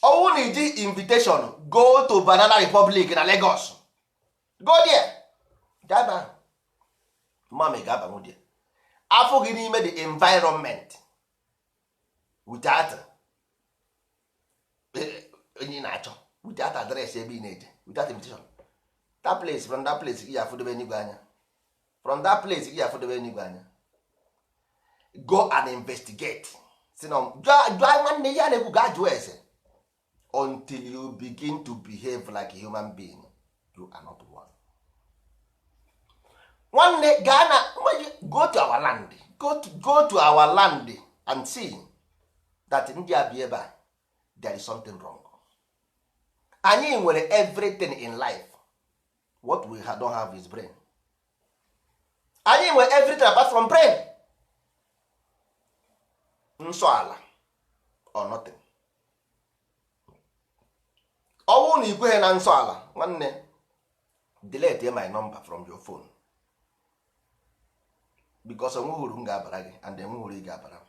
Ọwụ na iji invitation, go to Banana Republic na Lagos, go there. Gaa ebe ahụ, mami ga-abanwu there, afọ gị n'ime the environment without onye ị na-achọ, without address ebe ị na-eje, without invitation. That place, from that place gị afụdobe enigwe anya. From that place gị afụdobe enigwe anya. Go and investigate. Si na jụọ nwanne ya na-ekwu, gaa jụọ ese. Until you begin to behave like a human being, you are not one. Nwanne, gaa na, go to our land, go to our land and see that ndị a bi ebe a, there is something wrong. Anyị nwere everything in life. What we don't have is brain. Anyị nwere everything apart from brain. Nsọ ala or nothing. Ọnwụ na ikweghị na nsọ ala, nwanne, delete my number from your phone, because onweghị uru m ga-abara gị and enweghị uru ị ga-abara m.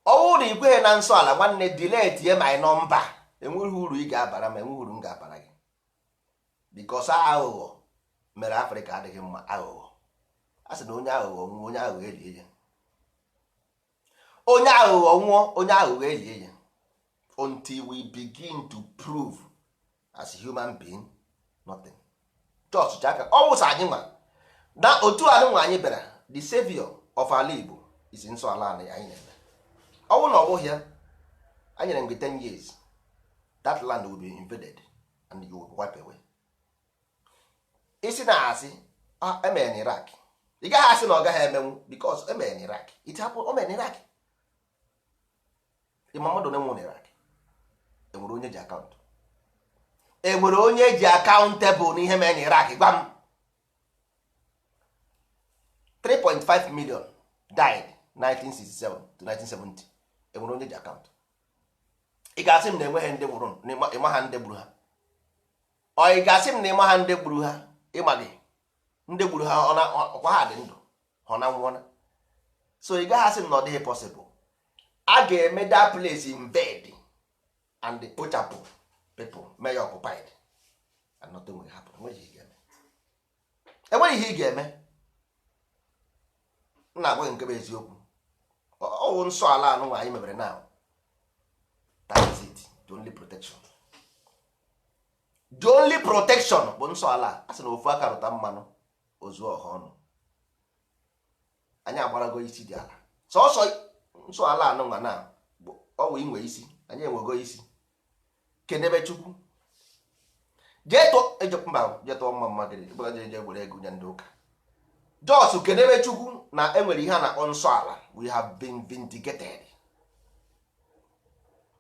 Ọnwụ na ikweghị na nsọ ala, nwanne, delete my number. Enweghị uru ị ga-abara m, enweghị uru m ga-abara gị, because aghụghọ mere Afrịka adịghị mma. Aghụghọ. A sị na onye aghụghọ nwụọ, onye aghụghọ elie ya. Onye aghụghọ nwụọ, onye aghụghọ elie ya. Until we begin to prove as human being, nothing. Just aka ọ wụsa anyị nwa na otu anụ nwa anyị bịara. The savior of ala Igbo is nsọ ala anyị anyị na-eme. Ọ bụrụ na ọ bụghị ya, anyị nyere mgbe 10 years, that land will be invaded and you will be wiped away. Isi na asị emere na Iraq, ị gaghị asị na ọ gaghị emenwu, because emere na Iraq. It happened. O mere na Iraq. Ịma mmadụ na-enwe na Iraq, enwere onye ji account, enwere onye ji accountable n'ihe mere na Iraq? Gwa m. 3.5 million died 1967 to 1970. Enwere onye ji account? Ị ga-asị m na enweghị ndị nwụrụ na ịma ha ndị gburu ha? Ọ ị ga-asị m na ịma ha ndị gburu ha? Ịma gị ndị gburu ha, ọkwa ha dị ndụ, ha ọ na nwụọna? So ị gaghị asị m na ọ dịghị possible. A ga-eme that place invade. And kpochapụ people mee ya occupied, and nothing will happen. Enweghị ihe ị ga-eme, enweghị ihe ị ga-eme. M na-agwa gị nke bụ eziokwu. Ọwụ nsọ ala anụ anyị mebere now. That is it. The only protection, the only protection bụ nsọ ala. A sị na ofu aka rụta mmanụ ozu ọha ọnụ. Anyị agbarago isi dị ala. Sọsọ nsọ ala anụnwa na bụ ọwụ inwe isi. Anyị enwego isi. Kedebe Chukwu jee tụọ mba, jee tụọ mma mma gịrị jee jee were ego nye ndị ụka. Jos kedebe Chukwu na enwere ihe a na-akpọ nsọ ala. We have been vindicated,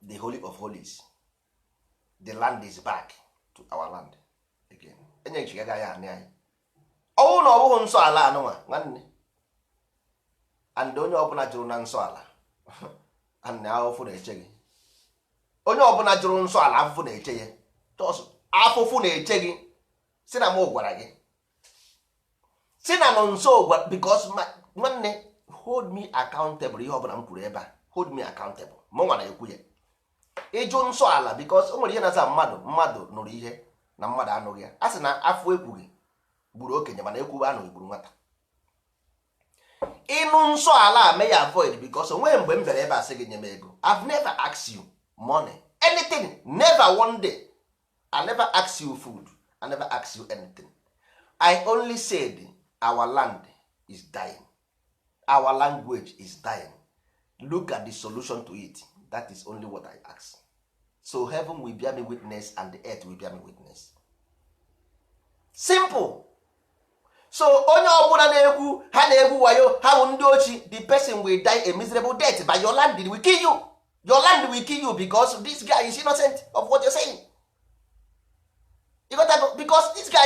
the holy of holies. The land is back to our land again. Enyechigaga ya anị anyị. Ọnwụ na ọ bụghị nsọ ala anụnwa, nwanne, and onye ọbụla jụrụ na nsọ ala and ahụfụ na-eche gị. Onye ọbụla jụrụ nsọ ala, afụfụ na-eche ya. Just afụfụ na-eche gị. Si na m gwara gị, si na nọ nso gwara, because nwanne, hold me accountable. Ihe ọbụla m kwuru ebe a, hold me accountable. Mụ nwa na-ekwu ya. Ịjụ nsọ ala, because o nwere ihe na-asa mmadụ. Mmadụ nụrụ ihe na mmadụ anụghị ya. A sị na afọ ekwughị gburu okenye, mana ekwube anụghị gburu nwata. Ịnụ nsọ ala a, mee ya avoid, because onweghị mgbe m bịara ebe a sị gị nye m ego. I've never asked you money, anything, never one day. I never ask you food, I never ask you anything. I only said our land is dying, our language is dying. Look at the solution to it. That is only what I ask. So heaven will bear me witness and the earth will bear me witness. Simple. So onye ọbụla na-egwu ha na-egwu wayo, ha bụ ndị ochi. The person will die a miserable death by your land will kill you. Your land will kill you, because this guy is innocent of what you're saying. You got that? Because this guy,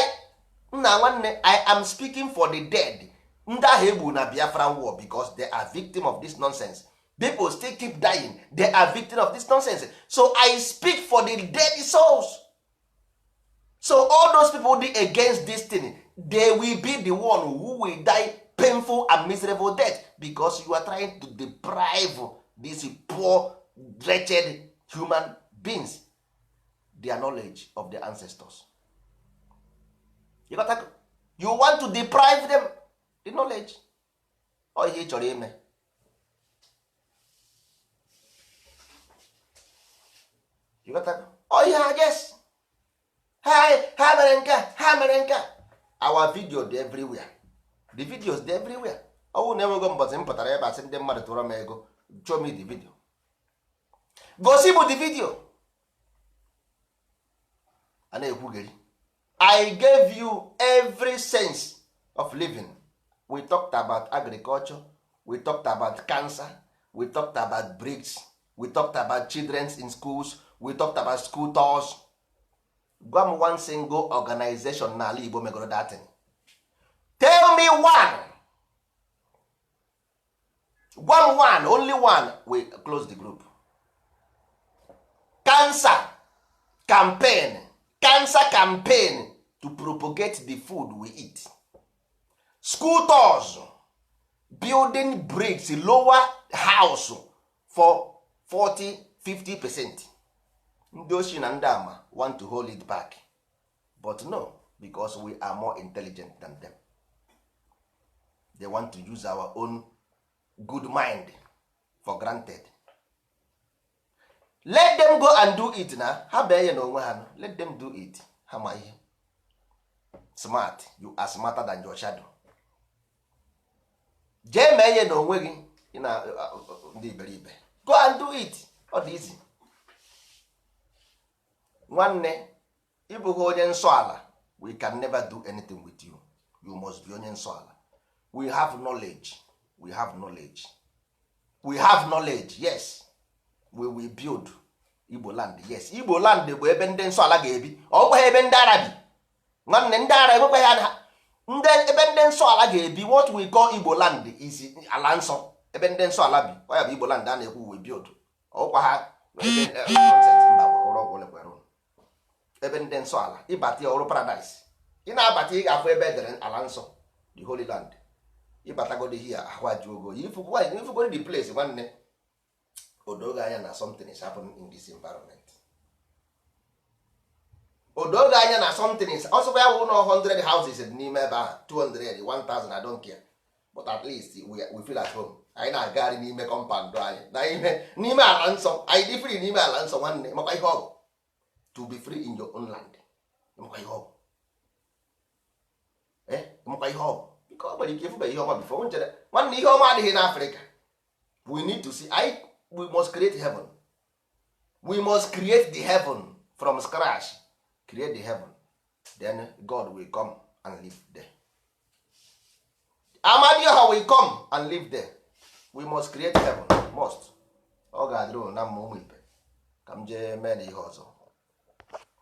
nna, nwanne, I am speaking for the dead, ndị ahụ egbu na Biafran war, because they are victim of this nonsense. People still keep dying. They are victim of this nonsense. So I speak for the dead souls. So all those people dey against this thing, they will be the one who will die painful and miserable death, because you are trying to deprive these poor wretched human beings their knowledge of their ancestors. You got that? You want to deprive them the knowledge. Ọ ihe ị chọrọ ime. You got that? Ọ ihe ha, yes, ha mere nke a, ha mere nke a. Our video dị everywhere. The videos dị everywhere. Ọ bụrụ na enwego mbọchị m pụtara ebe a sị ndị mmadụ tụrụ m ego, show me the video, gosi m the video. A na-ekwugheri. I gave you every sense of living. We talked about agriculture, we talked about cancer, we talked about bricks, we talked about children in schools, we talked about school tours. Gwa m one single organization n'ala Igbo megoro that thing. Tell me one. Gwa m one, only one. We close the group. Cancer campaign, cancer campaign to propagate the food we eat, school tours, building bricks, lower house for 40 50%. Ndị ochi na ndị ama want to hold it back, but no, because we are more intelligent than them. They want to use our own good mind for granted. Let them go and do it. Na ha bee ya n'onwe ha. Let them do it. Ha ma ihe smart. You are smarter than your shadow. Jee mee ya n'onwe gị. Ị na ndị iberibe, go and do it. Ọ dị easy. Nwanne, ịbụghị onye nsọ ala, we can never do anything with you. You must be onye nsọ ala. We have knowledge, we have knowledge, we have knowledge. Yes, we will build Igbo land. Yes, Igbo land bụ ebe ndị nsọ ala ga-ebi. Ọ bụghị ebe ndị ara bi. Nwanne, ndị ara enwekwaghị ha ndị ebe ndị nsọ ala ga-ebi. What we call Igbo land is ala nsọ, ebe ndị nsọ ala bi. Ọ ya bụ Igbo land a na-ekwu we build. Ọkwa ha ebe nonsense, mba, ọrụ ọgwụ lekwere ụnụ. Ebe ndị nsọ ala ịbata ya, ọrụ paradise. Ị na-abata, ị ga-afụ ebe edere ala nsọ, the holy land. Ịbatagodi here, ahụ ajụogo. Ifugodi the place, nwanne, odoge anya na something is happening in this environment. Odoge anya na something is ọsọkwa ya wụ na 100 houses dị n'ime ebe ahụ, 200, 1000, I don't care, but at least we feel at home. Anyị na-agagharị n'ime compound anyị na ihe n'ime ala nsọ. Anyị dị free n'ime ala nsọ. Nwanne, makwa ihe ọ bụ to be free in your own land? Makwa ihe ọ bụ? Eh, makwa ihe ọ bụ? Biko, ọ nwere ike ịfụbe ihe ọma before nchere. Nwanne, ihe ọma adịghị n'Africa. We need to see we must create heaven. We must create the heaven from scratch. Create the heaven, then God will come and live there. Amadioha will come and live there. We must create heaven, must. Ọ ga-adịrị unu na mma, ụmụ ibe. Ka m jee mee na ihe ọzọ.